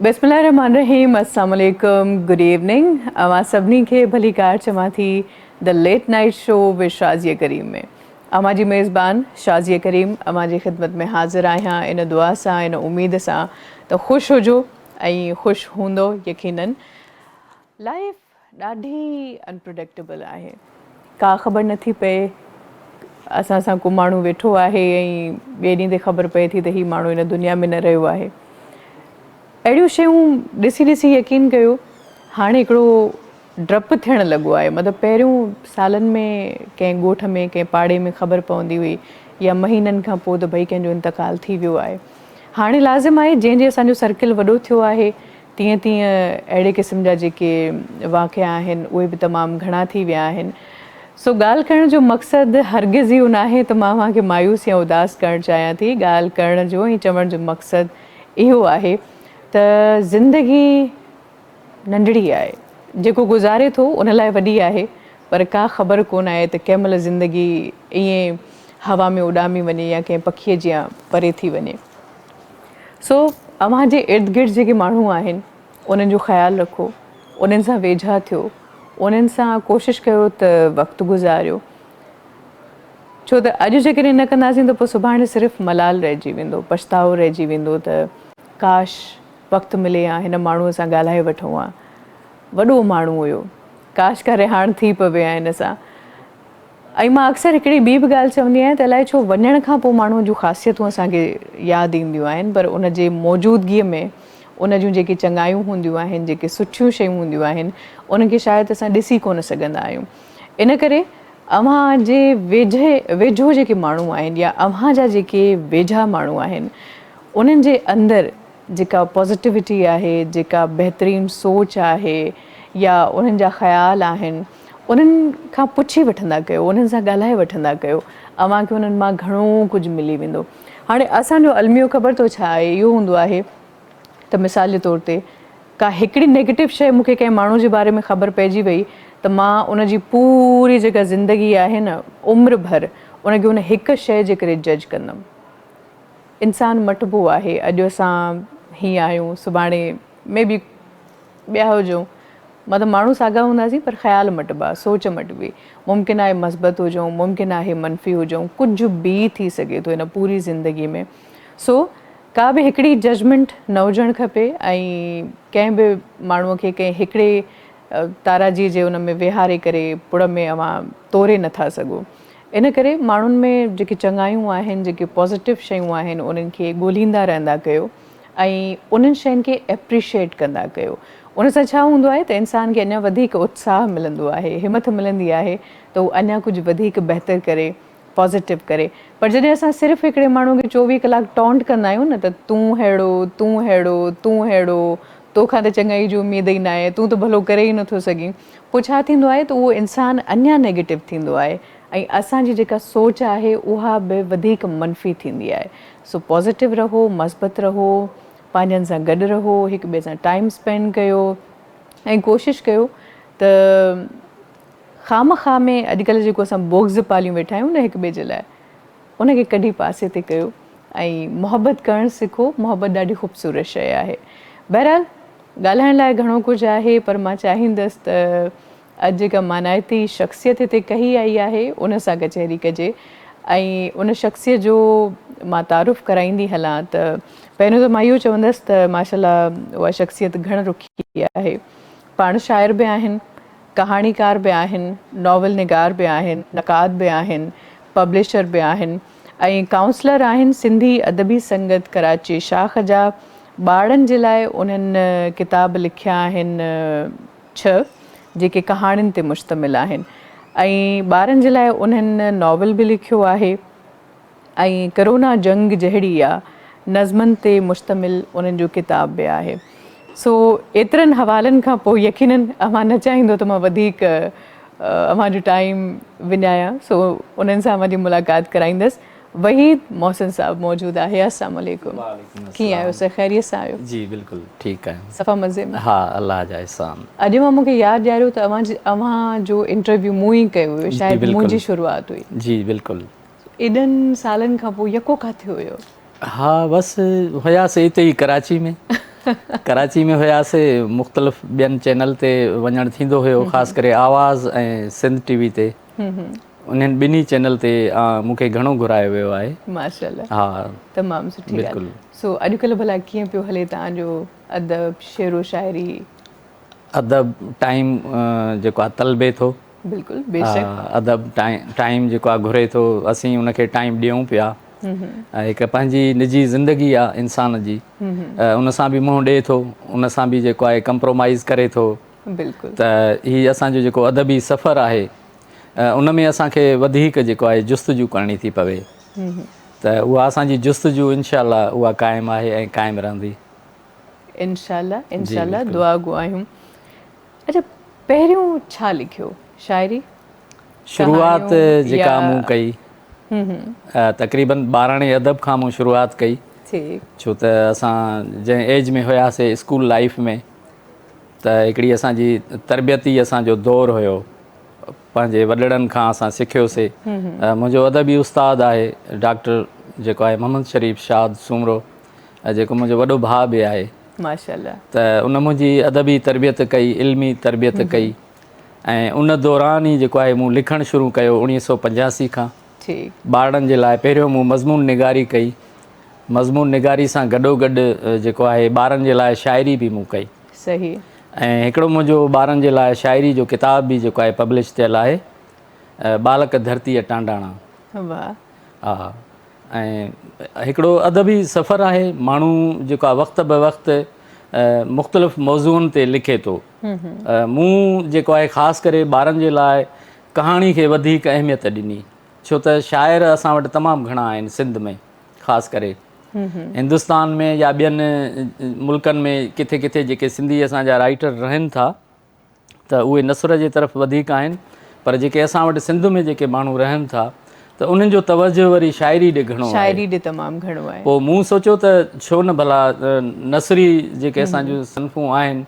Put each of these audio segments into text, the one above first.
بسم الله الرحمٰن الرحيم السلام عليڪم گڊ ايوننگ اوهان سڀني کي ڀليڪار چوان ٿي the late night show with Shazia Karim ۾ اوهان جي ميزبان شازيه ڪريم اوهان جي خدمت ۾ حاضر آهيان ان دعا سان ان اميد سان ته خوش هجو ۽ خوش هوندو يقينن لائف ڏاڍي انپريڊڪٽيبل آهي. ڪا خبر نٿي پئي اسان سان ڪو ماڻهو ويٺو آهي ۽ ٻئي ڏينهن تي خبر پئي ٿي ته هي ماڻهو هن دنيا ۾ نه رهيو آهي. اهڙيون شيون ڏسي ڏسي يقين ڪيو هاڻي هڪڙو ڊپ ٿيڻ لڳو آهي. مطلب پهريون سالن ۾ ڪنهن ڳوٺ ۾ ڪنهن پاڙي ۾ خبر پوندي هئي يا مهينن کان پوء ته ڀئي ڪنهن جو انتقال ٿي ويو آهي. هاڻي لازم آهي جنهن جي اسان جو سرڪل وڏو ٿيو آهي تيئن تيئن اهڙي قسم جا جيڪي واقعا آهن اهي به تمام گهڻا ٿي ويا آهن. سو ڳالهه ڪرڻ جو مقصد هرگز اهو ناهي ته مان اوهان کي مايوس يا اداس ڪرڻ چاهيان ٿي، ڳالهه ڪرڻ جو ۽ چوڻ جو مقصد اهو آهي ته زندگي ننڍڙي آهي، جيڪو گذاري ٿو ان لاء وڏي آهي پر ڪا خبر ڪونه آهي ته ڪنهن مهل زندگي ائين هوا ۾ اڏامي وڃي يا ڪنهن پکيء جيان پري ٿي وڃي. سو اوهان جي ارد گرد جيڪي ماڻهو آهن انهن جو خيال رکو، انهن سان ويجها ٿيو، انهن سان ڪوشش ڪيو ته وقت گذاريو، ڇو ته اڄ جيڪڏهن نه ڪنداسين ته پوء سڀاڻي صرف ملال رهجي ويندو، پڇتاء رهجي ويندو ته ڪاش وقت ملي ها هن ماڻهوء سان ڳالهائي وٺون ها، وڏو ماڻهو هيو، ڪاش ڪا رهاڻ ٿي پوي ها هن سان. ۽ مان اڪثر هڪڙي ٻي به ڳالهه چوندي آهيان ته الائي ڇو وڃڻ کان پوء ماڻهوء جون خاصيتون اسان کي ياد اينديون آهن پر ان جي موجودگيء ۾ ان جون جيڪي چڱايون هونديون آهن، جيڪي سٺيون شيون هونديون آهن، انهن کي شايد اسان ڏسي ڪونه سگهندا آهيون. ان ڪري اوهان جي ويجهي ويجهو جيڪي ماڻهو آهن يا اوهان جا جيڪي ويجها ماڻهو آهن، انهن جي اندر جيڪا پازيٽوٽي آهي، جيڪا بهترين سوچ آهي يا انهن جا خيال آهن، انهن کان پڇي وٺندا ڪيو، انهن سان ڳالهائي وٺندا ڪيو، اوهان کي انهن مان گهڻو ڪجهه ملي ويندو. هاڻي اسان جو الميو خبر اٿو ڇا آهي؟ اهو هوندو آهي ته مثال جي طور تي ڪا هڪڙي نيگيٽو شيء مون کي ڪنهن ماڻهو جي باري ۾ خبر پئجي وئي ته مان ان جي پوري جيڪا زندگي آهي نه عمر ڀر ان کي ان هڪ شيء جي ڪري جج ڪندم. انسان مٽبو آهي، اڄ اسان هيئن آهيون سڀاڻي مي بي ٻيا هجون، مطلب ماڻهو ساڳا هونداسين پر خيال مٽبا، سوچ مٽبي. ممڪن آهي مثبت هجون، ممڪن آهي منفي هجون، ڪجهه به ٿي سگهي ٿو هن پوري زندگي ۾. سو ڪا به هڪڙي ججمينٽ نه هجڻ کپي ۽ ڪنهن به ماڻهوء کي ڪنهن هڪڙي تاراجي جي ان ۾ ويهاري ڪري پڙ ۾ اوهان توري نٿا سگهو. ان ڪري ماڻهن ۾ جيڪي چڱايون آهن، جيڪي پازيٽو شيون آهن انهن کي ڳولهيندا رهندا ڪيو. ۽ انهن شين کي ايپريشيئيٽ ڪندا ڪيو. ان سان ڇا هوندو آهي ته انسان کي اڃا وڌيڪ اتساهه ملندو آهي، همٿ ملندي آهي ته هو اڃا ڪجهه وڌيڪ بهتر ڪري، پازيٽو ڪري. پر جڏهن اسان صرف هڪڙي ماڻهو کي 24 ڪلاڪ ٽانٽ ڪندا آهيون نه ته تون ههڙو، تون ههڙو، تون ههڙو، تو کان ته چڱائي جي اميد ئي ناهي، تون ته ڀلو ڪري ئي نٿو سگهين. پوء ڇا ٿيندو آهي ته اهو انسان اڃا نيگيٽو ٿيندو آهي ۽ اسان جي جيڪا سوچ آهي اها به وڌيڪ منفي ٿيندي آهي. سو پازيٽو رهو، مثبت رهو، پنهنجن سان گڏ رهو، هڪ ٻئي سان ٽائيم اسپينڊ ڪيو ۽ ڪوشش ڪيو ته خامخواه ۾ اڄڪلهه جيڪو اسان بغض پاليون ويٺا آهيون نه هڪ ٻئي جي لاء ان کي ڪڍي پاسي تي ڪيو ۽ محبت ڪرڻ سکو، محبت ڏاڍي خوبصورت شيء آهي. بهرحال ڳالهائڻ لاء گهڻو ڪجهه آهي پر مان چاهيندس ته اڄ جيڪا مانائتي شخصيت هتي ڪهي آئي آهي ان سان ڪچهري ڪجي ۽ ان شخصيت جو مان تعارف ڪرائيندي هلان ته پهريون ته مان اهو چوندس ته ماشاء الله اها شخصيت گهڻ رخي آهي پاڻ شاعر به آهن ڪهاڻيڪار به آهن ناول نگار به آهن نقاد به آهن پبلشر به آهن ۽ ڪائونسلر آهن سنڌي ادبي سنگت ڪراچي شاخ جا ٻارڙن جي لاء انهن ڪتاب لکيا آهن 6 جيڪي ڪهاڻين تي مشتمل آهن ۽ ٻارن جي لاء انهن ناول به لکيو آهي ۽ ڪرونا جنگ جهڙي آ نظمن تي مشتمل انهن جو ڪتاب به آهي سو ايترن حوالن کان پوء يقينن اوهان نه چاهيندو ته مان وڌيڪ اوهان جو ٽائيم وڃايان سو انهن سان اوهان جي ملاقات ڪرائيندس وحيد محسن صاحب موجود آهي السلام عليڪم ڪيئن آهيو سر خيريت سان آهيو؟ جي بلڪل ٺيڪ آهيون صفا مزي ۾ ها الله جا احسان. اڄ اوهان مونکي ياد ڏياريو ته اوهان جي اوهان جو انٽرويو مون ئي ڪيو هيو شايد منهنجي شروعات هئي. جي بلڪل. ايڏن سالن کان پوء يڪو ڪاٿي هيو؟ ها بس هياسي اتي ئي ڪراچي ۾. ڪراچي ۾ هياسي مختلف ٻين چينل تي وڃڻ ٿيندو هيو خاص ڪري آواز ۽ سنڌ ٽي وي تي انهن ٻنهي چينل تي مون کي گهڻو گهرايو ويو آهي. ماشاءالله ها تمام سٺي ڳالهه. سو اڄڪلهه ڀلا ڪيئن پيو هلي توهان جو ادب شعر و شاعري؟ ادب ٽائيم جيڪو آهي طلبي ٿو. بلڪل بيشڪ. ادب ٽائيم جيڪو آهي گهري ٿو اسين ان کي ٽائيم ڏيون پيا. هڪ پنهنجي نجي زندگي آهي انسان جي ان سان به منهن ڏئي ٿو ان سان به جيڪو آهي ڪمپرومائز ڪري ٿو. بلڪل. ته هي اسان جو جيڪو ادبي سفر آهي ان ۾ اسان کي وڌيڪ جيڪو آهي جستجو ڪرڻي ٿي پوي ته اها اسان جي جستجو انشاء الله اها قائم آهي ۽ قائم رهندي. انشاء الله انشاء الله دعا گو آهيون. اڇا پهريون ڇا لکيو شاعري؟ شروعات جيڪا مون ڪئي تقريبن ٻاراڻي ادب کان مون شروعات ڪئي ڇو ته اسان جنهن ايج ۾ هياسي اسڪول لائيف ۾ ته هڪڙي اسان جي تربيتي اسان جو دور هيو پنهنجي وڏڙن کان اسان سکيوسي منهنجو ادبي استاد آهي ڊاڪٽر جيڪو آهي محمد شريف شاد سومرو جيڪو منهنجو وڏو ڀاء به آهي ماشاءالله ته ان منهنجي ادبي تربيت ڪئي علمي تربيت ڪئي ۽ ان دوران ئي جيڪو آهي مون لکڻ شروع ڪيو 1985 کان ٺيڪ ٻارڙن جي لاء پهريون مون مضمون نگاري ڪئي مضمون نگاري سان گڏوگڏ جيڪو آهي ٻارن جي لاء شاعري به مون ڪئي. صحيح. ۽ هڪڙو منهنجو ٻارن جي لاء شاعري جو ڪتاب به جيڪو آهي پبلش ٿيل آهي ٻالڪ ڌرتيء ٽانڊاڻا. واھ. ها ۽ هڪڙو ادبي سفر آهي ماڻهو جيڪو آهي وقت به وقت مختلف موضوعن تي لکي ٿو. مون جيڪو آهي خاص ڪري ٻارن جي لاء ڪهاڻي کي وڌيڪ اهميت ڏني. ڇو ته شاعر اسان وٽ تمام گهڻا آهن سنڌ ۾ خاص ڪري هندستان ۾ يا ٻين ملڪن ۾ ڪٿي ڪٿي جيڪي سنڌي اسان جا رائيٽر رهن ٿا ته اهي نثر جي طرف وڌيڪ آهن پر جيڪي اسان وٽ سنڌ ۾ جيڪي ماڻهو رهن ٿا ته انهن جو توجه وري شاعري ڏي گهڻو آهي شاعري ڏي تمام گهڻو آهي پوء مون سوچيو ته ڇو نه ڀلا نثري جيڪي اسان جون صنفون آهن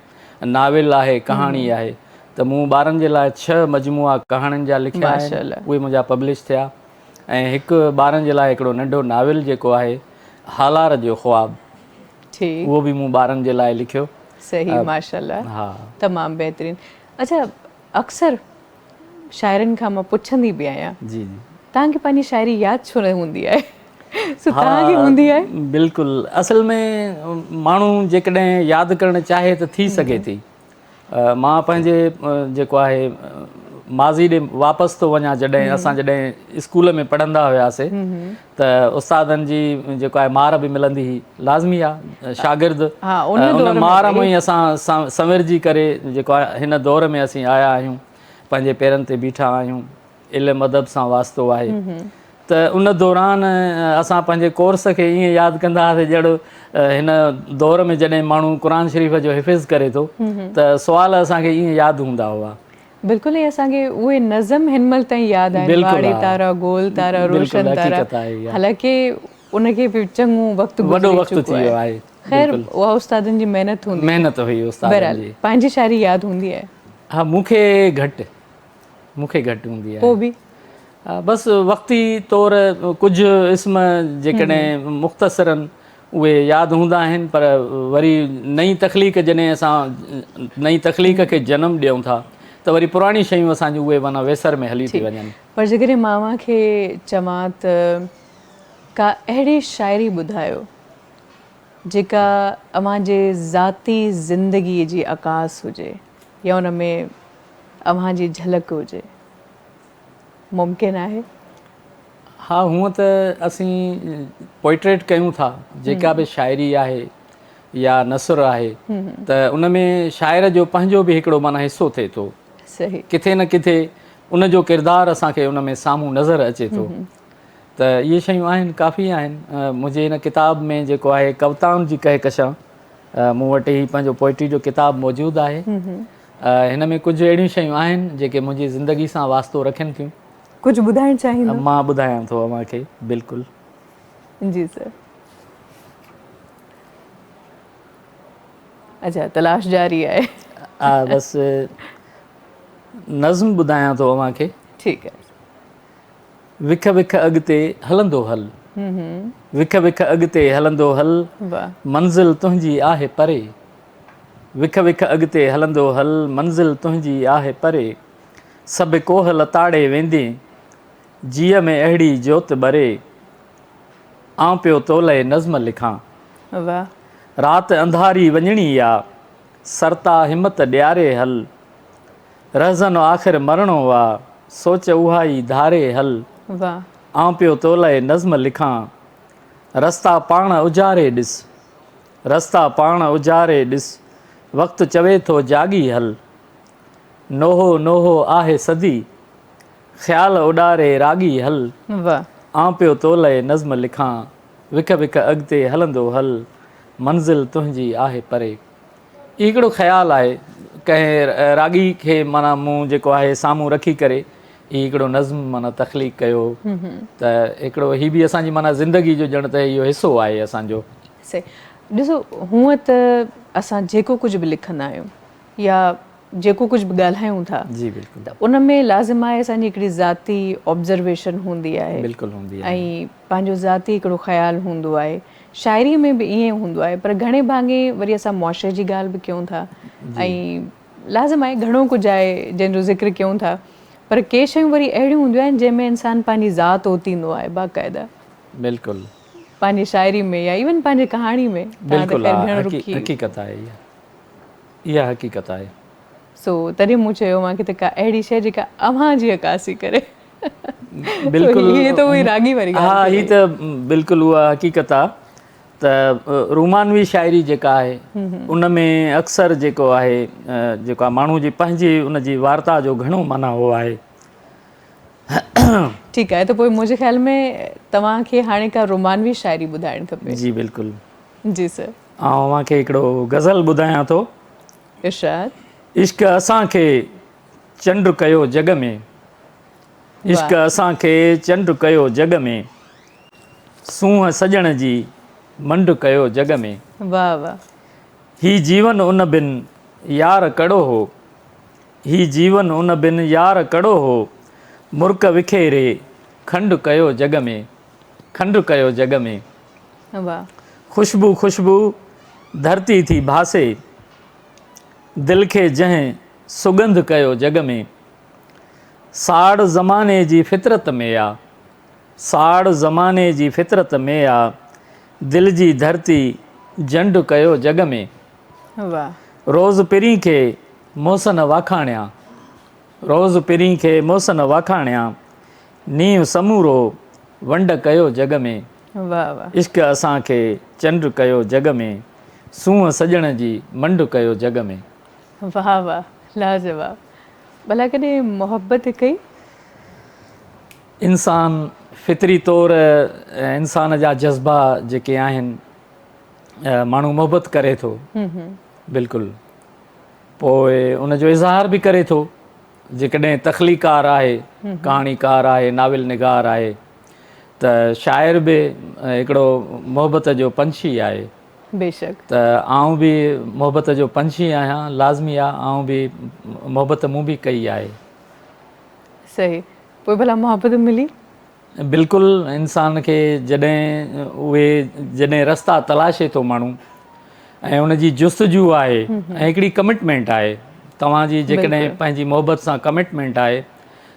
ناول آهي ڪهاڻي آهي ته مون ٻارن جي لاء ڇهه مجموعا ڪهاڻين جا لکيا آهن اهي منهنجا پبلش ٿيا ۽ هڪ ٻارن جي لاء هڪڙو ننڍو ناول جيڪو آهي هالار جو خواب اهو به مون ٻارن جي لاء لکيو. صحيح ماشاءالله ها تمام بهترين اڇا اڪثر شاعرن کان مان پڇندي به آهيان جي جي توهان کي پنهنجي شاعري ياد ڇو نه هوندي آهي سو توهان کي هوندي آهي؟ بلڪل اصل ۾ ماڻهو جيڪڏهن ياد ڪرڻ چاهي ته ٿي سگهي ٿي مان پنهنجي جيڪو آهي ماضي ڏي واپس ٿو وڃان جڏهن اسان جڏهن اسڪول ۾ پڙهندا هياسي ته استادن جي جيڪو آهي مار به ملندي هئي لازمي آهي شاگرد ان مار ۾ ئي اسان سنورجي ڪري جيڪو آهي هن دور ۾ اسين آيا آهيون پنهنجي پيرن تي بيٺا آهيون علم ادب سان واسطو آهي ته ان دوران اسان پنهنجي ڪورس کي ائين ياد ڪندا هئاسين ڄڻ هن دور ۾ جڏهن ماڻهو قرآن شريف جو حفظ ڪري ٿو ته سوال اسان کي ائين ياد هوندا هئا. بلڪل ائين اسان کي اهي نظم هن مهل تائين ياد آهن واڙي تارا گول تارا روشن تارا حالانڪه ان کي به چڱو وقت گذري چڪو آهي خير اها استادن جي محنت هوندي محنت هئي استادن جي بهرحال پنهنجي شاعري ياد هوندي آهي. ها مون کي گهٽ مون کي گهٽ هوندي آهي. پوء به؟ بس وقتي طور ڪجهه اسم جيڪڏهن مختصراً اهي ياد هوندا آهن پر وري نئين تخليق جڏهن اسان نئين تخليق کي جنم ڏيون ٿا ته وري پراڻي شيون اسان جون اهي معنيٰ ويسر ۾ هلي ٿي وڃن. پر جيڪڏهن مان اوهان کي چوان ته ڪا اهڙي شاعري ٻڌايو جيڪا اوهان جي ذاتي زندگي جي عڪاس هجي يا ان ۾ اوهان جي جهلڪ هجي. ممڪن آهي؟ ها هونء ته اسين پوئٽريٽ ڪيون ٿا جيڪا به شاعري آهي يا نثر آهي ته ان ۾ شاعر جو پنهنجو به هڪڙو معنيٰ حصو ٿئي ٿو ڪٿي نه ڪٿي ان جو ڪردار اسان کي ان ۾ سامهون نظر اچي ٿو ته اهي شيون آهن ڪافي آهن منهنجي هن ڪتاب ۾ جيڪو آهي ڪوتائن جي ڪهڪشان مون وٽ هي پنهنجو پوئٽري جو ڪتاب موجود آهي هن ۾ ڪجهه اهڙيون شيون آهن جيڪي منهنجي زندگي سان واسطو رکن ٿيون. ڪجهه ٻڌائڻ چاهيندو؟ مان ٻڌايان ٿو اوهان کي بلڪل. جي سر. اڇا تلاش جاري آهي. ها بس نظم ٻڌايان ٿو اوهان کي. ٺيڪ آهي. وک وک اڳتي هلندو هل. وک وک اڳتي هلندو هل، منزل تنهنجي آهي پري. وک وک اڳتي هلندو هل، منزل تنهنجي آهي پري. سڀ ڪوهه لتاڙي ويندين، جيء ۾ اهڙي جوت ٻري. آئون پيو تو لئه نظم لکان. رات انڌاري وڃڻي آ، سرتا همت ڏياري هل. رهزن آخر مرڻو آ، سوچ اها ئي ڌاري هل. آئون پيو تو لئه نظم لکان. رستا پاڻ اجاري ڏس. رستا پاڻ اجاري ڏس. وقت چوي ٿو جاڳي هل. نوحو نوحو آهي صدي. خيال اڏاري راڳي هل. آئون پيو تو لئه نظم لکان. وک وک اڳتي هلندو هل. منزل تنهنجي آهي پري. هي هڪڙو خيال آهي ڪنهن راڳي کي معنيٰ مون جيڪو آهي سامهون رکي ڪري هي هڪڙو نظم معنيٰ تخليق ڪيو ته هڪڙو هي به اسان جي معنيٰ زندگي جو ڄڻ ته اهو حصو آهي اسان جو. صحيح ڏسو هونء ته اسان جيڪو ڪجهه به لکندا آهيون يا جيڪو ڪجهه به ڳالهايون ٿا جي بلڪل ته ان ۾ لازم آهي اسان جي هڪڙي ذاتي آبزرويشن هوندي آهي بلڪل هوندي آهي ۽ پنهنجو ذاتي هڪڙو خيال هوندو آهي شاعري ۾ به ائين هوندو آهي پر گهڻي ڀاڱي وري اسان معاشري جي ڳالهه به ڪيون ٿا ۽ لازم آهي گهڻو ڪجهه آهي جنهن جو ذڪر ڪيون ٿا پر ڪي شيون وري اهڙيون هونديون آهن جنهن ۾ انسان پنهنجي ذات اوتيندو آهي باقاعده بلڪل پنهنجي شاعري ۾ يا ايون پنهنجي ڪهاڻي ۾ بلڪل حقيقت آهي اها اها حقيقت آهي. سو تڏهن مون چيو اوهان کي ته ڪا اهڙي شيء جيڪا اوهان جي عڪاسي ڪري. بلڪل هي ته اهي راڳي واري ڳالهه ها هي ته بلڪل اها حقيقت آ ته رومانوي شاعري جيڪا آهي ان ۾ اڪثر جيڪو آهي جيڪو آ ماڻهو جي پنهنجي ان جي وارتا جو گهڻو معنيٰ هو آهي. ٺيڪ آهي ته پوء منهنجي خيال ۾ توهان کي هاڻي ڪا رومانوي شاعري ٻڌائڻ کپي. جي بلڪل. جي سر. آئون اوهان کي هڪڙو غزل ٻڌايان ٿو. ارشاد. عشق اسان کي چنڊ ڪيو جڳ ۾. عشق اسان کي چنڊ ڪيو جڳ ۾. سونهن سڄڻ جي منڊ ڪيو جڳ ۾. واھ واھ. هي جيون ان بن يار ڪڙو هو. هي جيون ان بن يار ڪڙو هو. مرڪ وکيري کنڊ ڪيو جڳ ۾. کنڊ ڪيو جڳ ۾. واھ. خوشبو خوشبو ڌرتي ٿي ڀاسي. دل کي جنهن سڳنڌ ڪيو جڳ ۾. ساڙ زماني جي فطرت ۾ آ. ساڙ زماني جي فطرت ۾ آ. دل جي ڌرتي جنڊ ڪيو جڳ ۾. واھ. روز پرين کي محسن واکاڻيان. روز پرين کي محسن واکاڻيان. نينهن سمورو ونڊ ڪيو جڳ ۾. واھ واھ. عشق اسان کي چنڊ ڪيو جڳ ۾. سونهن سڄڻ جي منڊ ڪيو جڳ ۾. واھ واھ لاجواب. ڀلا ڪڏهن محبت ڪئي؟ انسان فطري طور انسان جا جذبا جيڪي آهن ماڻهو محبت ڪري ٿو بلڪل پوء ان جو اظهار به ڪري ٿو جيڪڏهن تخليقار آهي ڪهاڻيڪار آهي ناول نگار آهي ته شاعر به هڪڙو محبت جو پنڇي آهي. بيشڪ. ته آئون به محبت جو پنڇي آهيان لازمي آ آئون به محبت مون به ڪئي آهي. صحيح پوء ڀلا محبت ملي؟ بلڪل انسان کي جڏهن اهي جڏهن رستا تلاشي ٿو ماڻهو ۽ ان جي جستجو آهي ۽ هڪڙي ڪمٽمينٽ آهي توهان جي جيڪڏهن پنهنجي محبت سان ڪمٽمينٽ آهي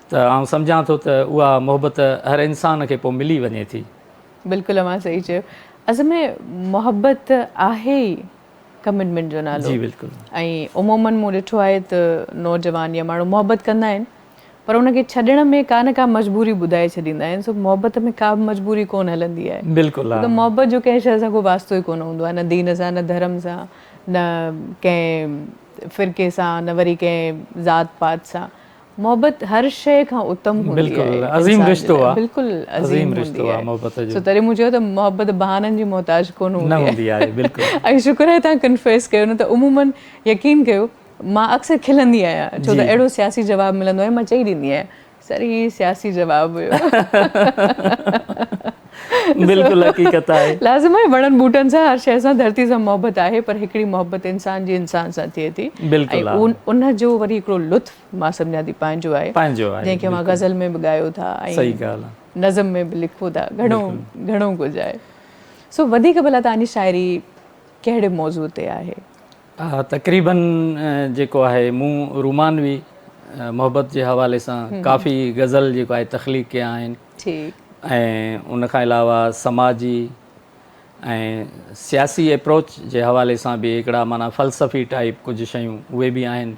ته آئون سمجهان ٿو ته اها محبت هر انسان کي پوء ملي وڃي ٿي. بلڪل اوهان صحيح چيو اصل ۾ محبت آهي ئي ڪمٽمينٽ جو نالو. جي بلڪل. ۽ عمومن مون ڏٺو آهي ته نوجوان يا ماڻهو محبت ڪندا آهن پر ان کي ڇڏڻ ۾ ڪا نه ڪا مجبوري ٻڌائي ڇڏيندا آهن سو محبت ۾ ڪا به مجبوري ڪونه هلندي آهي. بلڪل ڇو ته محبت جو ڪنهن شيء سان ڪو واسطو ئي ڪونه هوندو آهي نه دين سان نه ڌرم سان نه ڪنهن فرقي سان نه وري ڪنهن ذات پات سان محبت هر شيء کان اتم هوندي آهي بلڪل عظيم رشتو آهي بلڪل عظيم رشتو آهي محبت جو سو تڏهن مون چيو ته محبت بهانن جي محتاج ڪونه هوندي آهي نه هوندي آهي بلڪل ۽ شڪر آهي توهان ڪنفيس ڪيو نه ته عمومن يقين ڪيو مان اڪثر کلندي آهيان ڇو ته اهڙو سياسي جواب ملندو آهي مان چئي ڏيندي آهيان سر هي سياسي جواب هيو. بلڪل حقيقت آهي. لازم آهي وڻن ٻوٽن سان هر شيء سان ڌرتي سان محبت آهي پر هڪڙي محبت انسان جي انسان سان ٿئي ٿي بلڪل ۽ ان جو وري هڪڙو لطف مان سمجهان ٿي پنهنجو آهي پنهنجو آهي جنهن کي اوهان غزل ۾ به ڳايو ٿا ۽ صحيح ڳالهه نظم ۾ به لکو ٿا گهڻو گهڻو ڪجهه آهي. سو وڌيڪ ڀلا توهان جي شاعري ڪهڙي موضوع تي آهي؟ تقريبن جيڪو آهي مون رومانوي محبت جي حوالي سان ڪافي غزل جيڪو آهي تخليق ڪيا آهن ٺيڪ. ۽ ان کان علاوه سماجي ۽ سياسي اپروچ جي حوالي سان به هڪڙا معنيٰ فلسفي ٽائيپ ڪجهه شيون اهي به آهن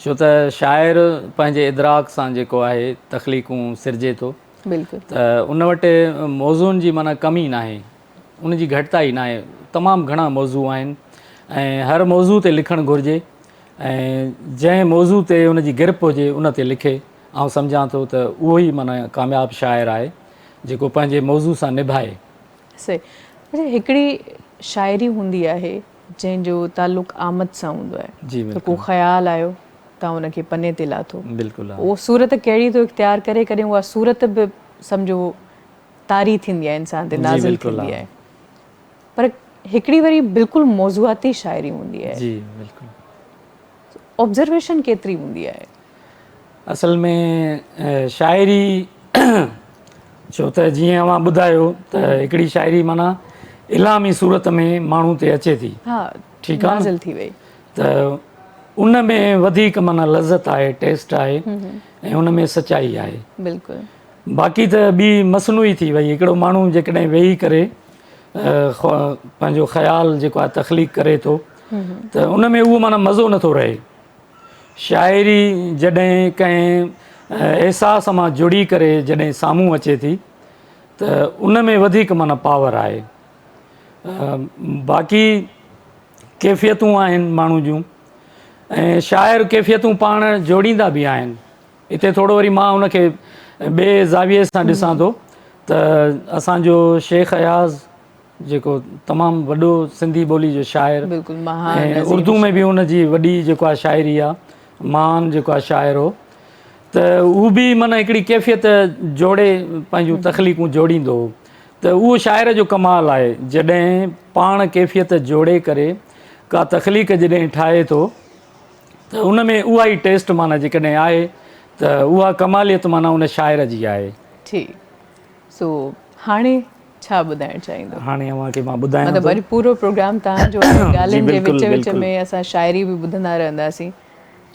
ڇو ته شاعر پنهنجي ادراڪ سان جيڪو آهي تخليقون سرجي ٿو بلڪل ته ان وٽ موضوعن جي معنيٰ ڪمي ناهي ان جي گهٽتائي ناهي تمام گهڻا موضوع آهن ۽ هر موضوع تي لکڻ گهرجي ۽ جنهن موضوع تي ان جي گرپ هجي ان تي لکي آئون سمجهان ٿو ته اهو ئي معنيٰ ڪامياب شاعر آهي جيڪو پنهنجي موضوع سان نڀائي. صحيح اڇا هڪڙي شاعري هوندي آهي جنهن جو تعلق آمد سان هوندو آهي جي ته ڪو بلڪل. خيال آيو تان ان کي پني تي لاٿو بلڪل ها. اهو صورت ڪهڙي ٿو اختيار ڪري ڪڏهن اها صورت به سمجهو طاري ٿيندي آهي انسان تي جي نازل بلڪل ٿيندي ها. آهي پر هڪڙي وري بلڪل موضوعاتي شاعري هوندي آهي. جي بلڪل. آبزرويشن ڪيتري هوندي آهي؟ اصل ۾ شاعري ڇو ته جيئن اوهان ٻڌايو ته هڪڙي شاعري معنيٰ الهامي صورت ۾ ماڻهو تي اچي ٿي ها ٺيڪ آ نازل ٿي وئي ته ان ۾ وڌيڪ معنيٰ لذت آهي ٽيسٽ آهي ۽ ان ۾ سچائي آهي بلڪل باقي ته ٻي مصنوعي ٿي وئي هڪڙو ماڻهو جيڪڏهن ويهي ڪري پنهنجو خيال جيڪو آهي تخليق ڪري ٿو ته ان ۾ اهو معنيٰ مزو نٿو رهي شاعري جڏهن ڪنهن احساس مان جڙي ڪري جڏهن سامهون اچي ٿي ته ان ۾ وڌيڪ معنيٰ پاور آهي باقي ڪيفيتون آهن ماڻهو جون ۽ شاعر ڪيفيتون پاڻ جوڙيندا به آهن اتي ٿورو وري مان ان کي ٻئي زاويي سان ڏسان ٿو ته اسان جو شيخ اياز جيڪو تمام وڏو سنڌي ٻولي جو شاعر بلڪل مهان ۽ اردو ۾ به ان جي وڏي جيڪو آهي شاعري آهي مهان جيڪو آهي شاعر هو ته هو به معنيٰ هڪڙي ڪيفيت جوڙي پنهنجون تخليقون جوڙيندو هو ته اهو شاعر جو ڪمال آهي جڏهن پاڻ ڪيفيت جوڙي ڪري ڪا تخليق جڏهن ٺاهي ٿو ته ان ۾ اها ئي ٽيسٽ معنيٰ جيڪڏهن آهي ته اها ڪماليت معنيٰ ان شاعر جي آهي. ٺيڪ سو هاڻي ڇا ٻڌائڻ چاهيندو؟ هاڻي اوهان کي مان ٻڌايان ٿو. مطلب اڄ پورو پروگرام توهان جو آهي جي ڳالهين جي بلڪل وچ وچ بلڪل. ۾ اسان شاعري به ٻڌندا رهنداسين